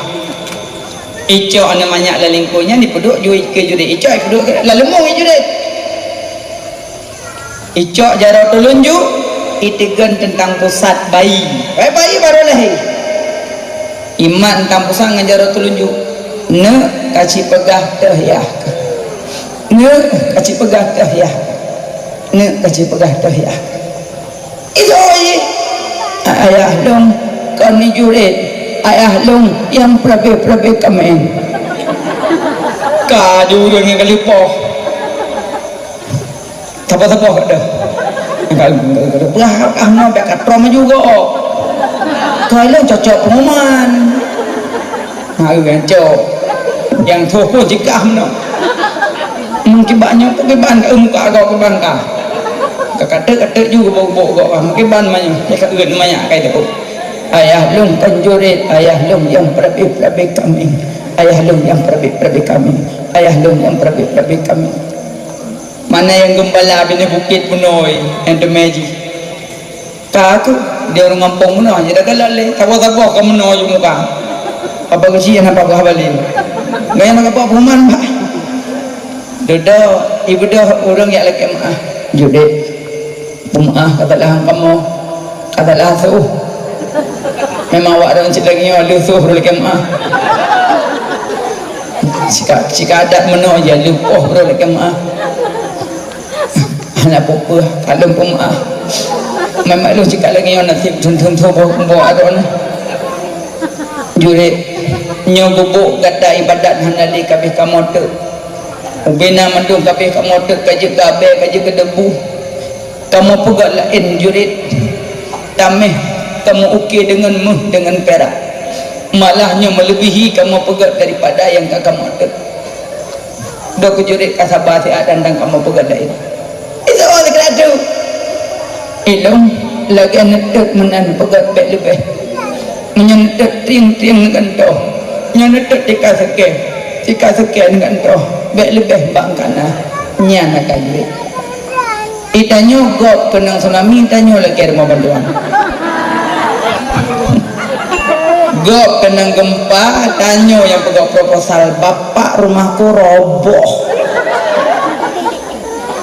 Icok aneuk manyak lam lingkue nyan ipeuduek ju keu jurek. Icok ipeuduek keu lam leumong jurek. Icok jaroe tulunjuk, iteugon teuntang pusat bayi. Wai bayi barô lahé. Imat teuntang pusat ngon jaroe tulunjuk. Neuk ka ci peugah teuh yah. Neuk ka ci peugah teuh yah. Neuk ka ci peugah teuh yah. Isoe, ayah lôn kon ni juret, ayah lôn nyang peurabé-peurabé kaméng. Ka ju ureueng nyang ka leupoh. Saboh-saboh dah. Nyang ka leupoh, ah, ah, meunoe bèk ka trom maju gob. Ka lôn cocok pengumuman. Hai, gancok. Nyang troh pun jikah meunoe. Meukiban nyoe, peukiban ka muka agak keuban ka. Ka kateuk-kateuk ju gubok-gubok gok ka. Meukiban manyang, ya ka geuet manyak kai teupeue. Ayah lôn kon juret, ayah lôn nyang peurabé-peurabé kaméng. Ayah lôn nyang peurabé-peurabé kaméng. Ayah lôn nyang peurabé-peurabé kaméng. Mana nyang geumbala binéh bukét bunoe nyang teumé jih? Ka aku, di ureueng gampông meunoe, jadi galak lé. Saboh-saboh ka meunoe ju muka. Apa geuchik hana pagoh bali. Gaya meugapoh peuman, bah. Dudoe, ibeudôh ureueng jak lakèe meu'ah. Judek. Peumeu'ah ka salah kamoe. Ka salah soh. Memang awak ureueng cit lagèe nyoe lheueh soh baru lakèe meu'ah. Cika, cika adat meunoe jih lheueh poh baru lakèe meu'ah. Hana peue-peue, ka lôn peumeu'ah. Memang lôn cit ka lagèe nyoe naseb thon-thon boh, boh adoe nyoe. Jurek, nyoe gubuk gata ibadat hana lé kabeh kamoe teuk. Ubena mandum kabeh kamoe teuk ka jeuet keu abèe, ka jeuet keu debu. Kamoe peugöt laén jurek. Taméh kamoe ukée deungon méuh deungon pirak. Malah nyoe meuleubihi kamoe peugöt daripada nyang ka kamoe teuk. Dok keujurék ka saba siat dan, dan kamoe peugöt laén. Isoe sikrek tu. Ilôn lagèe neuteuk meunan peugöt bèk leubeh. Meunyoe neuteuk trieng-trieng neugantoh. Nyoe neuteuk tika seukée, tika seukée neugantoh. Bèk leubeh bak kana. Nyan akan jurék. Di tanyoe gob keunong tsunami, tanyoe lakèe rumoh bantuan. Gob keunong gempa, tanyoe nyang peugah proposal, "Bapak, rumahku roboh."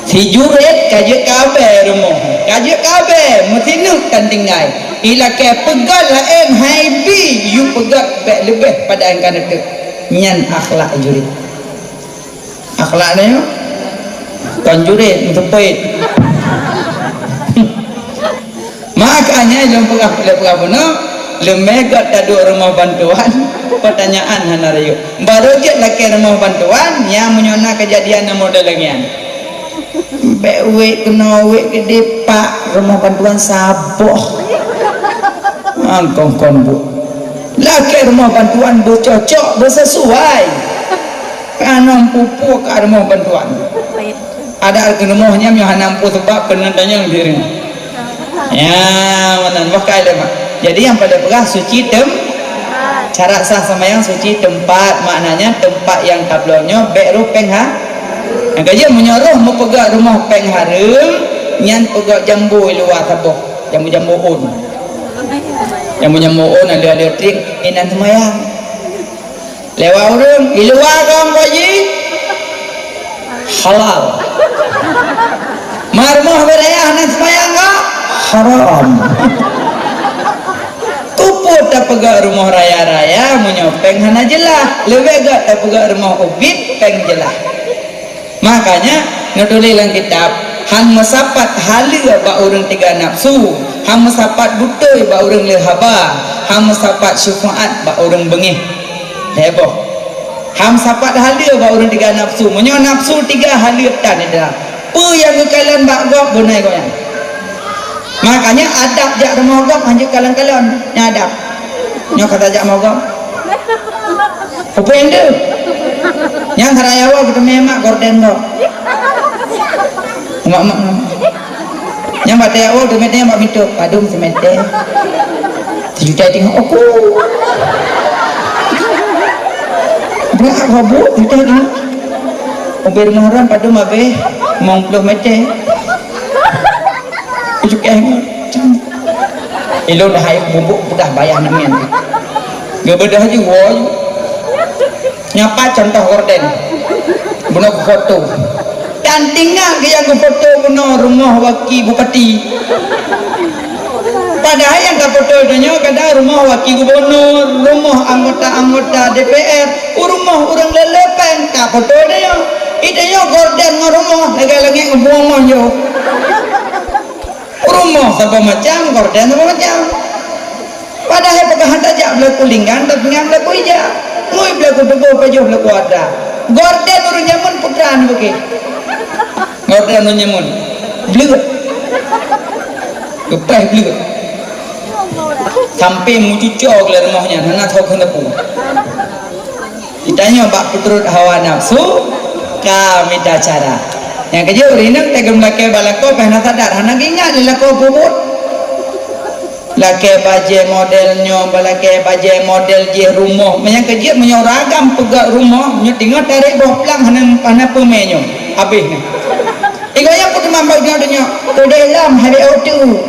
Si jurék ka jeuet keu abèe rumoh, ka jeuet keu abèe, meusineuk tan tinggai. Ilakèe peugah laén hai bi, yue peugah bèk leubeh pada nyang ka neuteuk. Nyan akhlak jurék. Akhlak nyoe kon jurék, meuteupet. Makanya lôn peugah, lôn peugah bunoe, leumé göt taduek rumoh bantuan, peutanyaan hana rayeuk. Barô jeuet lakèe rumoh bantuan, nyan meunyoe na keujadian nyang model lagèe nyan. Bèk wék keunoe, wék keudéh, pak, rumoh bantuan saboh. Angkong kon bu. Lakèe rumoh bantuan beucocok, beuseusuai. Ka na meupeue-peue ka rumoh bantuan. Adak keu rumoh nyan nyang hana meupeue seubab keuneuk tanyong diri. Ya, meunan bah kai lé mak. Jadi nyang paleng peugah suci tem-, syarat sah seumayang suci teumpat, maknanya teumpat nyang tabloe nyoe bèk roh péng ha-, nyang ka jeuet meunyoe roh meupeugah rumoh péng hareuem, nyan peugah jambo luwa saboh, jambo-jambo ôn. Jambo-jambo ôn, alue-alue tring, inan seumayang. Lewat ureueng, di luwa kong ko jih, halal. Mar moh beuraya hana seumayang ko, haram. Keupeue tapeugah rumoh raya-raya meunyoe péng hana jeulaih? Leubeh gèt tapeugah rumoh ubit péng jeulaih. Makanya, neutuléh lam kitab, han meusapat haleue bak ureueng tiga nafsu, han meusapat beutôi bak ureueng le haba, han meusapat syeufaat bak ureueng beungéh. Heboh. Han meusapat haleue bak ureueng tiga nafsu. Meunyoe nafsu tiga haleue tan ida. Peue nyang geukalon bak gob beunai gobnyan. Makanya adab jak rumoh gob hanjeuet kalon-kalon. Nyan adab. Nyoe ka tajak rumoh gob. Peue-peue nyang deuh. Nyang ka raya woe geuteumé mak gorden gob. Mak, mak, mak. Nyang bak tajak woe geuteumé bak pintoe, padum seumètè. Sijuta teungoh, oku. Brat robo sijuta teungoh. Ubé rumoh ram padum abéh limong ploh mètè. Ujukèh ngon. Ilôn hai bubuk peugah bayah namian. Geubeudôh jih woe. Nyoe pat contoh gorden. Bunoe foto. Dan tinggai keu nyang geufoto bunoe rumoh waki bupati. Padahai nyang tafoto tanyoe kadang rumoh waki gubunur, rumoh anggota-anggota D P R, u rumoh ureueng le-le péng tafoto tanyoe. Itanyoe gorden ngon rumoh lagèe langèt ngon bumoe nyoe. Rumoh saboh macam, gorden saboh macam. Padahai peugah hana tajak beulaku linggang, tapi nyan beulaku ija. Ngui beulaku tuboh, pajoh beulaku atra. Gorden ureueng jameun putra ni bukeh. Gorden ureueng jameun. Bleuet. Geupéh bleuet. Sampai meucuco lé rumoh nyan, hana tho kheun teupeu. Geutanyoe bak peuturot hawa nafsu, ka mita cara. Nyang keujeuet ureueng inong teuh geumeumeulakèe bak lakoe, pih hana sadar, hana geuingat lé lakoe peubuet. Lakèe bajèe model nyoe, balakèe bajèe model jih rumoh. Meunyoe keujeuet, meunyoe ragam peugöt rumoh, nyoe teungoh tarek boh plang hana, hana peumé nyoe. Habéh nyoe. Igoe nyang peuteumam bak nyoe donya, udeh lom habéh ôk teuk.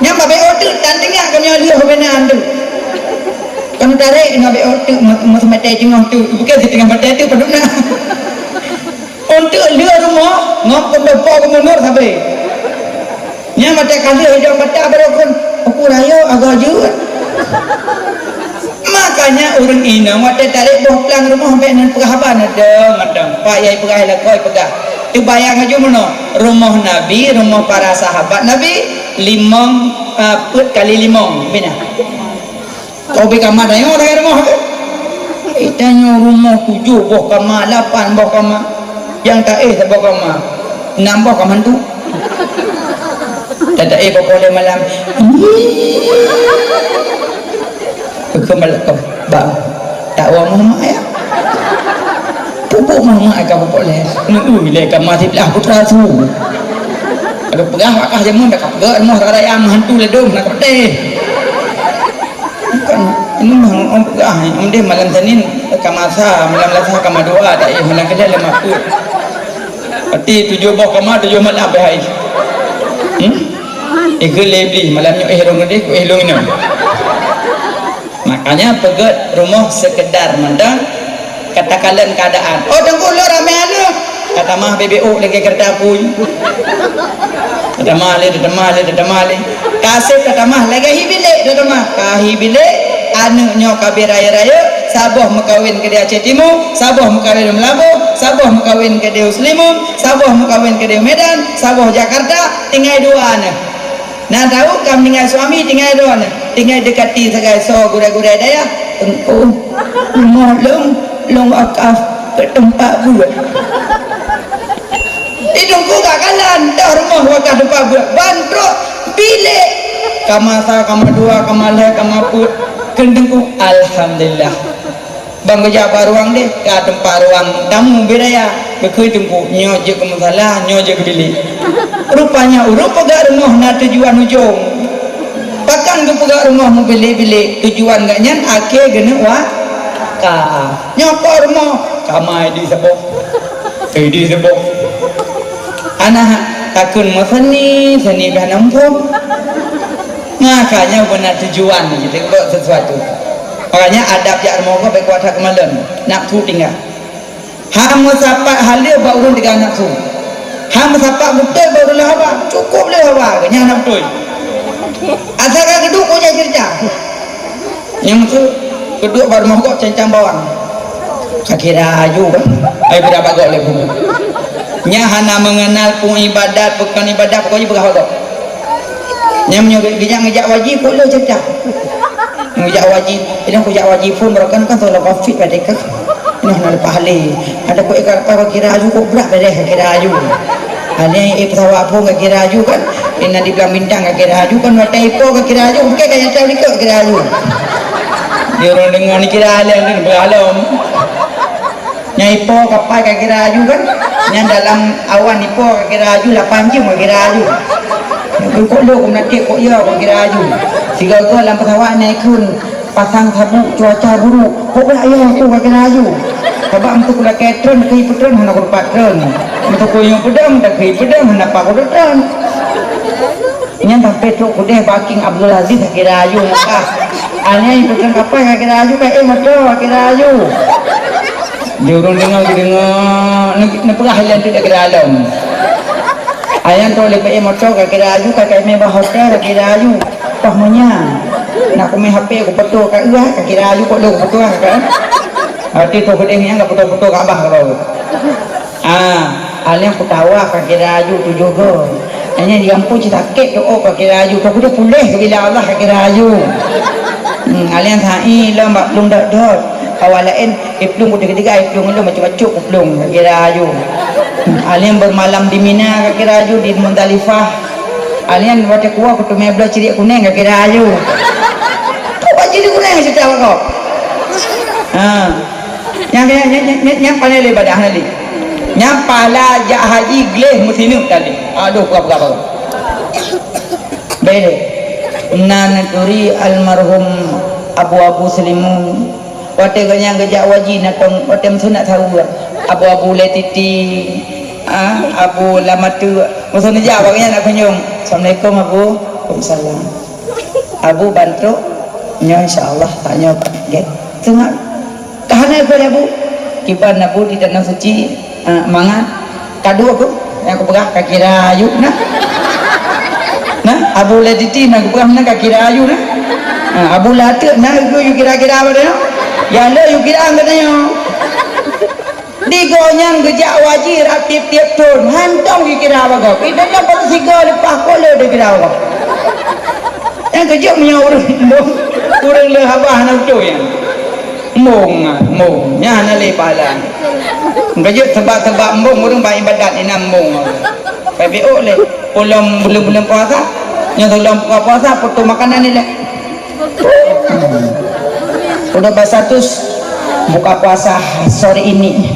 Nyang babéh ôk teuk tan teungoh keu nyoe lheueh hubena andu. Kon tarek nyoe babéh ôk teuk, meu-, meuseumaté teungoh teuk. Bukan siteungoh maté teuk padum na. Untuk lheueh rumoh, ngom peudopo gubunur sabe. Nyang maté ka lheueh idong mata baru kon, uku rayo agak jeuet. Makanya ureueng inong watèe tarek boh plang rumoh bèk nan peugah haba na dong, dong. Pak yai peugah, lakoe peugah. Teubayang aju meunoe, rumoh Nabi, rumoh para sahabat Nabi, limong, ah, peuet kali limong, bina. Kau bèk kama tanyoe lagèe rumoh tu. Eh, tanyoe rumoh tujoh boh kama, lapan boh kama. Nyang taéh saboh kama. Nam boh kama hantu. Tataéh boh poleh malam. Keumalakam, bang. Tak wa Muhammad ya. Pupuk Muhammad ka pupuk leh. Neu leh ka mati belah putra su. Ada peugah wakah jameun dah ka peugah rumah raya meuhantu ledong nak peuteh. Bukan, ini mah orang peugah, ini malam Senin ka masa, malam Selasa ka madua, tak ya, malam Kedah lemah pun. Berarti tujuh boh kama, tujuh malam habis hari. Hmm? Ikut lebih, malam nyoe eh rong deh, ku eh long nyoe. Makanya peugöt rumoh sekedar mantong katakalon keadaan. Oh, teungku, lôn ramé aneuk. Tatamah bibit ôk lagèe keureuta apui. Tatamah lé, tatamah lé, tatamah lé. Ka sép tatamah lagèe hi bilék, tatamah. Ka hi bilék, aneuk nyoe ka bit rayeuk-rayeuk, saboh meukawen keudéh Aceh Timu, saboh meukawen Meulaboh, saboh meukawen keudéh Seuleumoh, saboh meukawen keudéh Medan, saboh Jakarta, tinggai dua aneuk. Na tahu ka meninggal suami, tinggai droe, tinggai dekati sagai soe gurèe-gurèe dayah. Teungku, rumoh lôn, lôn wakaf keu teumpat buet. Di Teungku gak kalan, dah rumoh wakaf teumpat buet. Ban trok bilék. Kama sa, kama dua, kama lhèe, kama peuet. Keu Teungku, alhamdulillah. Ban geujak bak ruang deh, ka teumpat ruang tamu bit raya. Geukheun Teungku, nyoe jeuet keu musala, nyoe jeuet keu bilék. Rupanya ureueng peugah rumoh na tujuan ujong. Pakon geupeugah rumoh meubilék-bilék, tujuan gobnyan akhé geuneuk wakaf. Nyoe po rumoh, kama idéh saboh. Idéh saboh. Aneuk takheun meuseuni, seuni bak hana muphom. Makanya beuna tujuan jiteubiet sesuatu. Makanya adab jak rumoh ko bèk kuat that keumalon, nafsu tinggai. Han meusapat haleue bak ureueng tinggai nafsu. Han meusapat beutôi bak ureueng lheueh haba, cukôp lheueh haba, nyan hana beutôi. Asai ka geuduek, kujak ceurita. Nyang su geuduek bak rumoh gob cancang bawang. Ka kira aju kan? Ai beuda bagok lé bumoe. Nya hana mengenal pun ibadat, bukan ibadat, pokoknya peugah bagok. Nyang meunyoe geujak ngeujak wajib, pok lé ceurita. Ngeujak wajib, ilang kujak wajib pun meureukan kan soal covid pada kah. Nah, na leupah lé. Ada kok ikat leupah ka kira aju, kok brat pada ka kira aju. Ada yang eh pesawat pun ka kira aju kan. Ina di Blang Bintang ka kira aju kan, watèe ipo ka kira aju, bukan ka nyata likot kira aju. Dia orang dengar ni kira alam kan, berhalom. Nyang ipo kapai ka kira aju kan. Nyang dalam awan ipo ka kira aju, lapan jam ka kira aju. Kok lok, kok meunakét, kok ya, kok kira aju. Sigoe-goe lam pesawat nyang ikheun pasang sabuk, cuaca buruk. Kok brat ya, kok ka kira aju. Sabab meunteuk kulakèe treun, keu ipeutreun hana kudapat treun. Meunteuk kuyueng peudong, dan keu ipeudong hana pat kudapat treun. Nyan sampai trok keudéh bak King Abdul Aziz ka kira aju Mekah. Aneuk ipeutreun kapai ka kira aju, ka eh moto ka kira aju. Di ureueng deungoe geudeungoe, ne-, neupeugah lé aneuëk kira lom. Ayang tu lé P M moto ka kira aju, ka K M bak hotel ka kira aju. Pah meunya. Nak kumé H P ku foto ka uah, ka kira aju kok lé ku foto ka. Hati tu keudéh nyang ka foto-foto ka abah ka bau. Ah, aleng kutawa ka kira aju tujoh go. Hanya di gampông cit sakét tu oh ka kira aju. Tu kudu puléh bila Allah ka kira aju. Hmm, aleng sa'i lom bak lung dot-dot. Awak laén Iplueng ku teuga-teuga, iplueng ulôn bacut-bacut kuplueng, kakira aju. Alien bermalam di Mina, kakira aju, di Muzdalifah. Alien watée kuwoe kuteumé bloe ciriek kuneng, kakira aju. Kok bak ciriek kuneng cerita kok? Ha. Nyang, nyang, nyang, nyang, nyang, nyang pandai lé ibadah tadi. Nyang pala jak haji gleh meusineuk tadi. Aduh, peugah-peugah bagoe. Bèk lé. Na neuturi almarhum Abu-Abu Seulimu. Watèe gobnyan geujak haji na tông, watèe meusunat saweue. Abu-Abu Lé Titi, ah, Abu Lamateuk. Meusunat jak bak gobnyan na kunjong. "Assalamualaikum, Abu." "Waalaikumsalam." "Abu, bantrok?" "Nyoe, insya Allah, tanyoe." Gét. Teungoh. Ka hana ikot Abu. Kiban Abu di Danau Suci, ah, mangat. Ka dua ku, nyang kupeugah, kakira aju na. Nah, Abu Lé Titi na kupeugah na kakira aju na. Ha, Abu Lamateuk na ku yue kira-kira bak tanyoe. Ya le yue kira bak tanyoe. Di gobnyan geujak haji rab tiep-tiep thon, hantom yue kira bak gob. Di dalam baru sigo leupah ko le dikira bak gob. Nyang keujeuet meunyoe ureueng embong, ureueng le haba hana beutôi nyan. Embong, embong. Nyan hana lé pahala. Keujeuet sabab-sabab embong ureueng bak ibadat inan embong. Pai biôk lé. Ulôn buleuen-buleuen puasa. Nyang ulôn buka puasa, foto makanan ni lé. Udah bak status, "Buka puasa sore ini."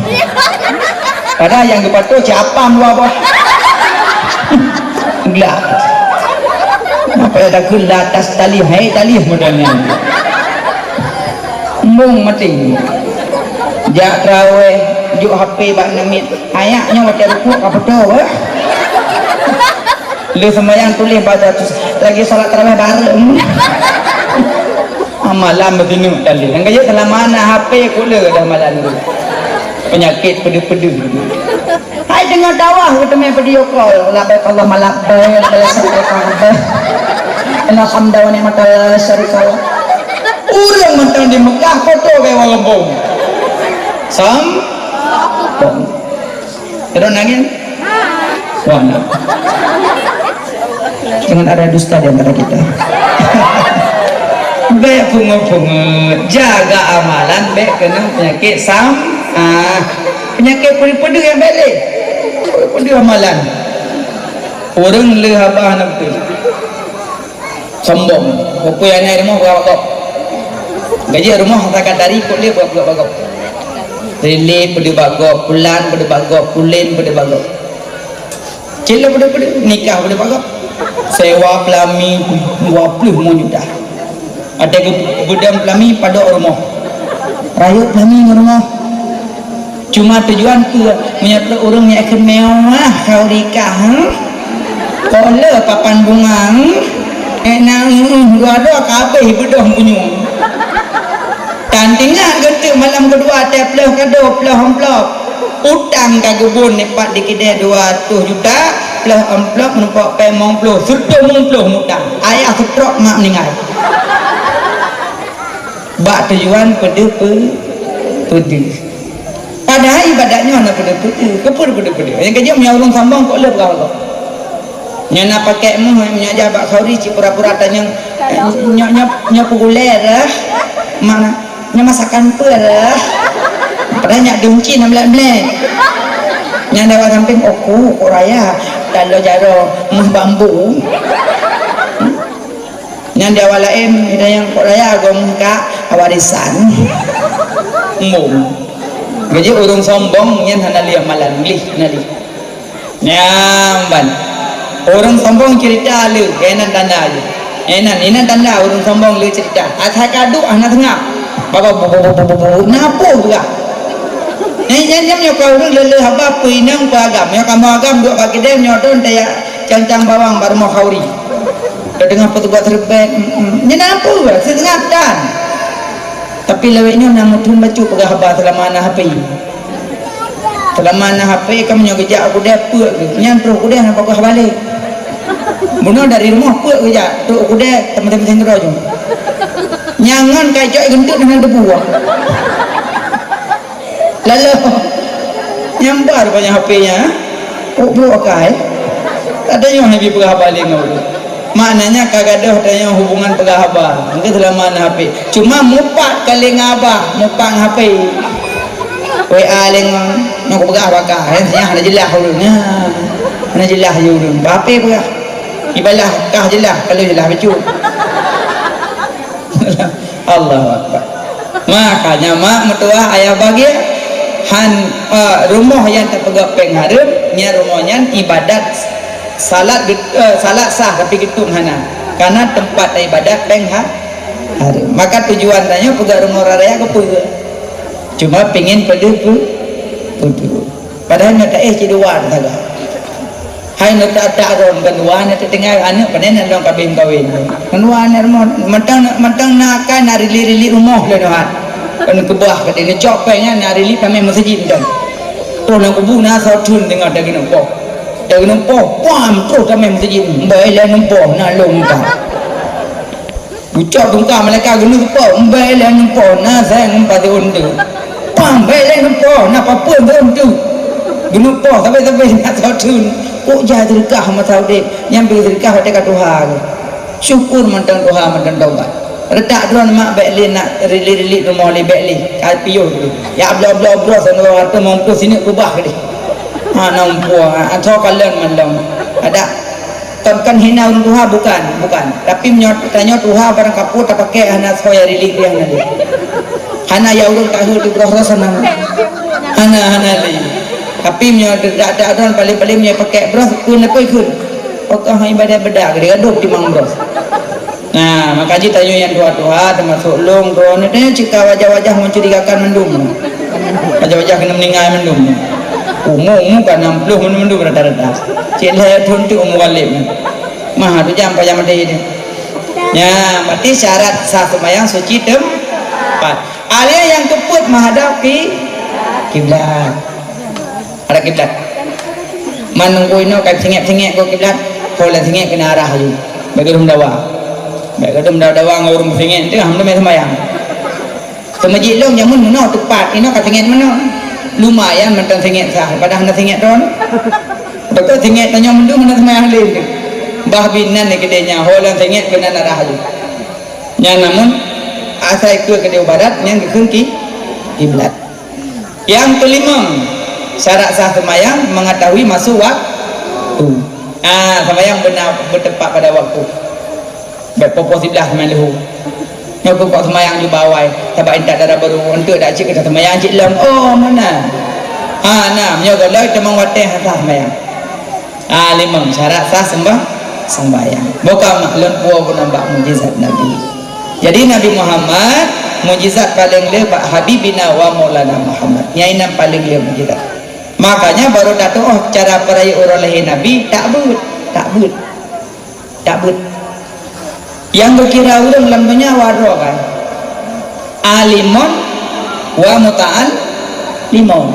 Padahal nyang geupatô cit apam dua boh. Glak. Apa ya takut la tas tali, hai tali model ni. Embong maté. Jak traweh, jok H P bak neumit. Ayah nyoe watèe rukuk ka foto, eh. Le seumayang tuléh bak status, lagi salat tarawih bareng. Amalan meusineuk tadi. Nyang kajeuet seulama na H P kok le dah malam tu. Peunyakét peudeuh-peudeuh. Hai deungon dakwah geuteumé video call. Labbaik Allahumma labbaik, la syarika lak. Innal hamda wa ni'mata la syarika lak. Ureueng mantong di Mekah foto keu ureueng bong. Sam. Bong. Keudroe nangis? Wah, nah. Jangan ada dusta di antara kita. Bèk pungeut-pungeut, jaga amalan, bèk keunong peunyakét sam-, ah, peunyakét peudeuh-peudeuh nyang bèk lé. Peudeuh-peudeuh amalan. Ureueng le haba hana beutôi. Sombong. Peue-peue nyang na i rumoh peugah bak gob. Gaji rumoh takat dari kot lé peugah bak gob. Rilé peudeuh bak gob, pulan peudeuh bak gob, pulen peudeuh bak gob. Cit lé peudeuh-peudeuh, nikah peudeuh bak gob. Sewa peulami dua ploh lima juta. Ada ke beudang peulami padok rumoh. Rayeuk peulami ngon rumoh. Cuma tujuan keu meunyoe ureueng nyang keu mewah kau nikah, hmm? Kok le papan bunga, hmm? Ék na, hmm, dua-dua ka habéh beudôh bunyueng. Tan teuingat geuteuk malam keudua teuh ploh kado, ploh amplop. Utang ka geubon nipat di keudè dua ratus juta, ploh amplop meureumpok pèng limong ploh, seureutôh limong ploh mutang. Ayah seutrok mak meuninggai. Bak tujuan peudeuh pe-, peudeuh. Padahai ibadat nyoe hana peudeuh-peudeuh. Keupeue peudeuh-peudeuh? Nyang keujeuet meunyoe ureueng sombong kok le peugah Allah. Nyoe na pakèk meuh, nyoe jak bak khauri cit pura-pura tanyong, nyoe, nyoe, nyoe peugulèe dah. Mana? Nyoe masakan peue dah. Padahai nyak dum cit na blek-blek. Nyang lewat sampéng, "Oh, ku, kok raya. Talo jaroe, meuh bambu." Nyan di awak laén, nyang kok raya agom ka warisan. Embong. Gaji ureueng sombong nyan hana lé amalan, gleh hana lé. Nyan ban. Ureueng sombong cerita le, inan tanda je. Inan, inan tanda ureueng sombong le cerita. Asai ka duek hana seungab. Baba bu, bu, bu, na peue geurah. Nyan, nyan, nyan nyoe ka ureueng le-le haba peue inong peue agam. Nyoe kamoe agam duek bak keudè nyoe don taya cang-cang bawang bak rumoh khauri. Ka teungoh peutugas reubet, mm, mm. Nyan na peue, siteungoh tan. Tapi lawét nyoe na meutheun bacut peugah haba seulama na H P. Seulama na H P, kamoe nyoe geujak u keudè peuet geuh. Nyan troh u keudè hana pakoh balek. Bunoe dari rumoh peuet geujak, trok u keudè teuma-teuma sindroe jong. Nyan ngon kai cok geunteuk hana teupeue. Lalu nyambar banyak H P nya. Kok bro akai? Ada yang habis peugah haba lé ngon. Maknanya ka gadoh tanyoe hubungan peugah haba. Engke seulama na H P. Cuma mupat ka lé ngon haba, mupat ngon H P. W A lé ngon, nyoe kupeugah baka, eh, nyang hana jeulaih ureueng. Nya. Hana jeulaih je ureueng. Bak H P peugah. Ibalah kah jeulaih, kalau jeulaih bacut. Allahu Akbar. Makanya mak meutuah ayah bagia han, eh, rumoh nyang teupeugah péng hareuem, nyan rumoh nyan ibadat salat get-, eh, salat sah tapi geutueng hana. Karena tempat ibadat péng ha-, hareuem. Maka tujuan tanyoe peugah rumoh raya keupeue? Cuma pingin peudeuh pu-, peuduek. Padahai nyoe taéh cit dua teusaga. Hai nyoe tak-tak droe, bukan dua nyoe teutinggai aneuk, pane na lôn kabeh meukawen. Ngon dua aneuk rumoh, mantong, mantong na akai na rilik-rilik rumoh lé nyoe hat. Kan keubah ka deh, neucok péng nyan na rilik tamé meuseujid mantong. Troh lam kubu na soe theun teungoh tageunong poh. Tageunong poh, pam, troh tamé meuseujid. Mbak ilée ngon poh, na lôn muka. Ucok tungka malaikat geuneuk po, mbei lé ngon po, na sai ngon pati untu. Pam, mbei lé ngon po, na papeuen untu. Geuneuk po, sabe-sabe na soe theun. Kok jai seudeukah masa udeb, nyang bri seudeukah watée ka tuha geuh. Syukur mantong tuha mantong tobat. Retak droe mak bék lé nak rilik-rilik rumoh lé bék lé. Ka piôh tu. Ya bloe-bloe broh sana atau mampu sini kubah geuh. Ha, na umpu, ha, atau kalon mandong. Ada Kon, kon hina ureueng tuha, bukan, bukan. Tapi meunyoe tanyoe tuha barang kapeue tapakée hana soe rilik dia hana lé. Hana ya ureueng tahu tu broh roh sana. Hana, hana lé. Tapi meunyoe dak-dak droe paling-paling meunyoe pakée broh kun leupoi kun. Pokok hai ibadat beda gede gaduh timang broh. Nah, maka jih tanyoe nyang tuha-tuha termasuk lôn droe ni tanyoe cit ka wajah-wajah mencurigakan mandum. Wajah-wajah kena meninggai mandum. Umu-umu ka enam puluh mandum-mandum rata-rata. Cit lhée thon tu umu Ghalib ni. Mah tu jam payah mati tu. Nya, berarti syarat sah sembahyang suci tempat. Alai nyang keupeuet menghadap ki-, kiblat. Arah kiblat. Man nunggu inoe ka singét-singét keu kiblat, ho lé singét keuneuk arah aju. Bèk geurum dawa. Bèk geurum dawa-dawa ngon ureueng singét tu, alhamdulillah sembahyang. Teumeujiek lôn jameun meunoe teupat, inoe ka singét meunoe. Lumayan mantong singét sah, padahai hana singét droe. Beutôi singét tanyoe mandum hana seumayang lé. Bah binan di keudeh nyan, ho lôn singét keunan arah lé. Nyan namun, asai keu keudeh barat, nyan geukheun ki-, kiblat. Nyang keulimong, syarat sah seumayang, mengetahui masuk waktu. Ah, seumayang beuna beuteumpat pada waktu. Bèk poh-poh siblaih seumayang leuhô. Nyoe keuh kok seumayang ju bawai, sabab intat dara barô, eunteuk dak cit keuh seumayang cit lom. Oh, meunan. Ha, na, meunyoe gohlom teuma watèe hana sah seumayang. Ha, limong syarat sah seumbah-, sembahyang. Boh ka maklum peue guna bak mukjizat Nabi. Jadi Nabi Muhammad, mukjizat paleng le bak Habibina wa Maulana Muhammad. Nyan nyang paleng le mukjizat. Makanya baru tatu'oh cara peurayeuk uroe lahé Nabi, tak beuet, tak beuet. Tak beuet. Nyang geukira ureueng lam donya wa droe kan. Alimon wa muta'allimon.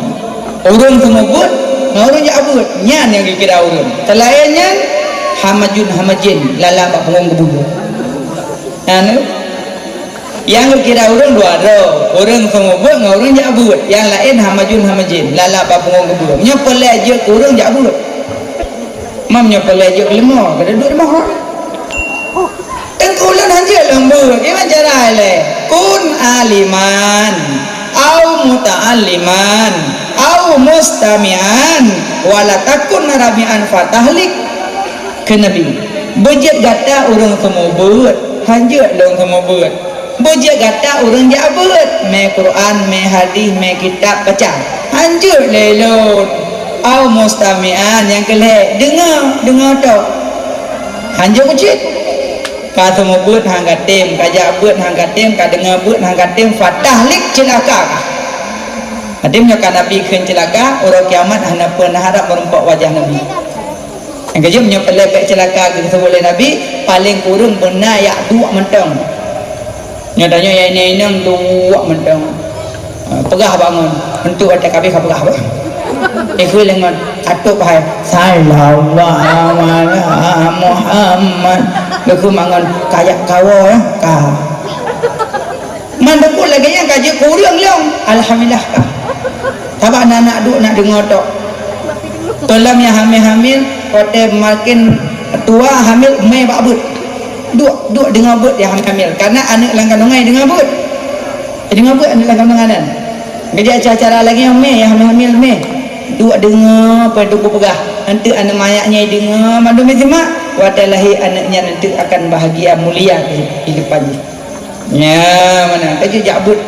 Ureueng seumeubeuet ngon ureueng jak beuet. Nyan nyang geukira ureueng. Seulaén nyan, hamajun hamajén, lalap bak punggong geubu. Nyan, nyang geukira ureueng dua droe. Ureueng seumeubeuet ngon ureueng jak beuet. Nyang laén hamajun hamajén, lalap bak punggong geubu. Nyoe peulée jeuet keu ureueng jak beuet. Mam nyoe peulée jeuet leumo, kada duek leumo. Teungku lôn hanjeuet lôn beuet, kiban cara lé? Kun aliman, au muta'alliman, au mustami'an, wala takun rami'an fatahlik. Kheun Nabi, beujeuet gata ureueng seumeubeuet, hanjeuet lôn seumeubeuet. Beujeuet gata ureueng jak beuet, mé Quran, mé hadih, mé kitab baca. Hanjeuet lé lôn. Au mustami'an nyang keu lhée, deungoe, deungoe tok. Hanjeuet cit. Ka seumeubeuet han ka tem, ka jak beuet han ka tem, ka deungoe beuet han ka tem, fatahlik ceulaka kah. Até meunyoe ka Nabi kheun ceulaka, uroe kiamat hana peue na harab meurumpok wajah Nabi. Nyang keujeuet meunyoe peureulée bék ceulaka geuseuôt lé Nabi, paleng kureueng beuna jak duek mantong. Nyoe tanyoe nyang inong-inong duek mantong. Ha, peugah bangon, untuk watée ka habéh ka peugah bangon. Ikheun lé ngon atôp hai, "Sallallahu ala Muhammad." Geukheun mangon kayak kawoe, ka. Man teupeu lagèe nyan ka jeuet keu ureueng lom, alhamdulillah ka. Sabab na aneuk duek na deungoe tok. Teulam nyang hamil-hamil, watèe makin tuha hamil, mè bak beuet. Duek, duek deungoe beuet nyang hamil-hamil. Karena aneuk lam kandungan deungoe beuet. Deungoe beuet aneuk lam kandungan nyan. Jadi acara-acara lagèe nyan mè, nyang hamil-hamil mè. Duek deungoe, peue teungku peugah. Eunteuk aneuk manyak nyan deungoe, mandum meusimak. Watèe lahé aneuk nyan eunteuk akan bahagia mulia keuhidupan jih. Nyan, meunan. Ka jeuet jak beuet.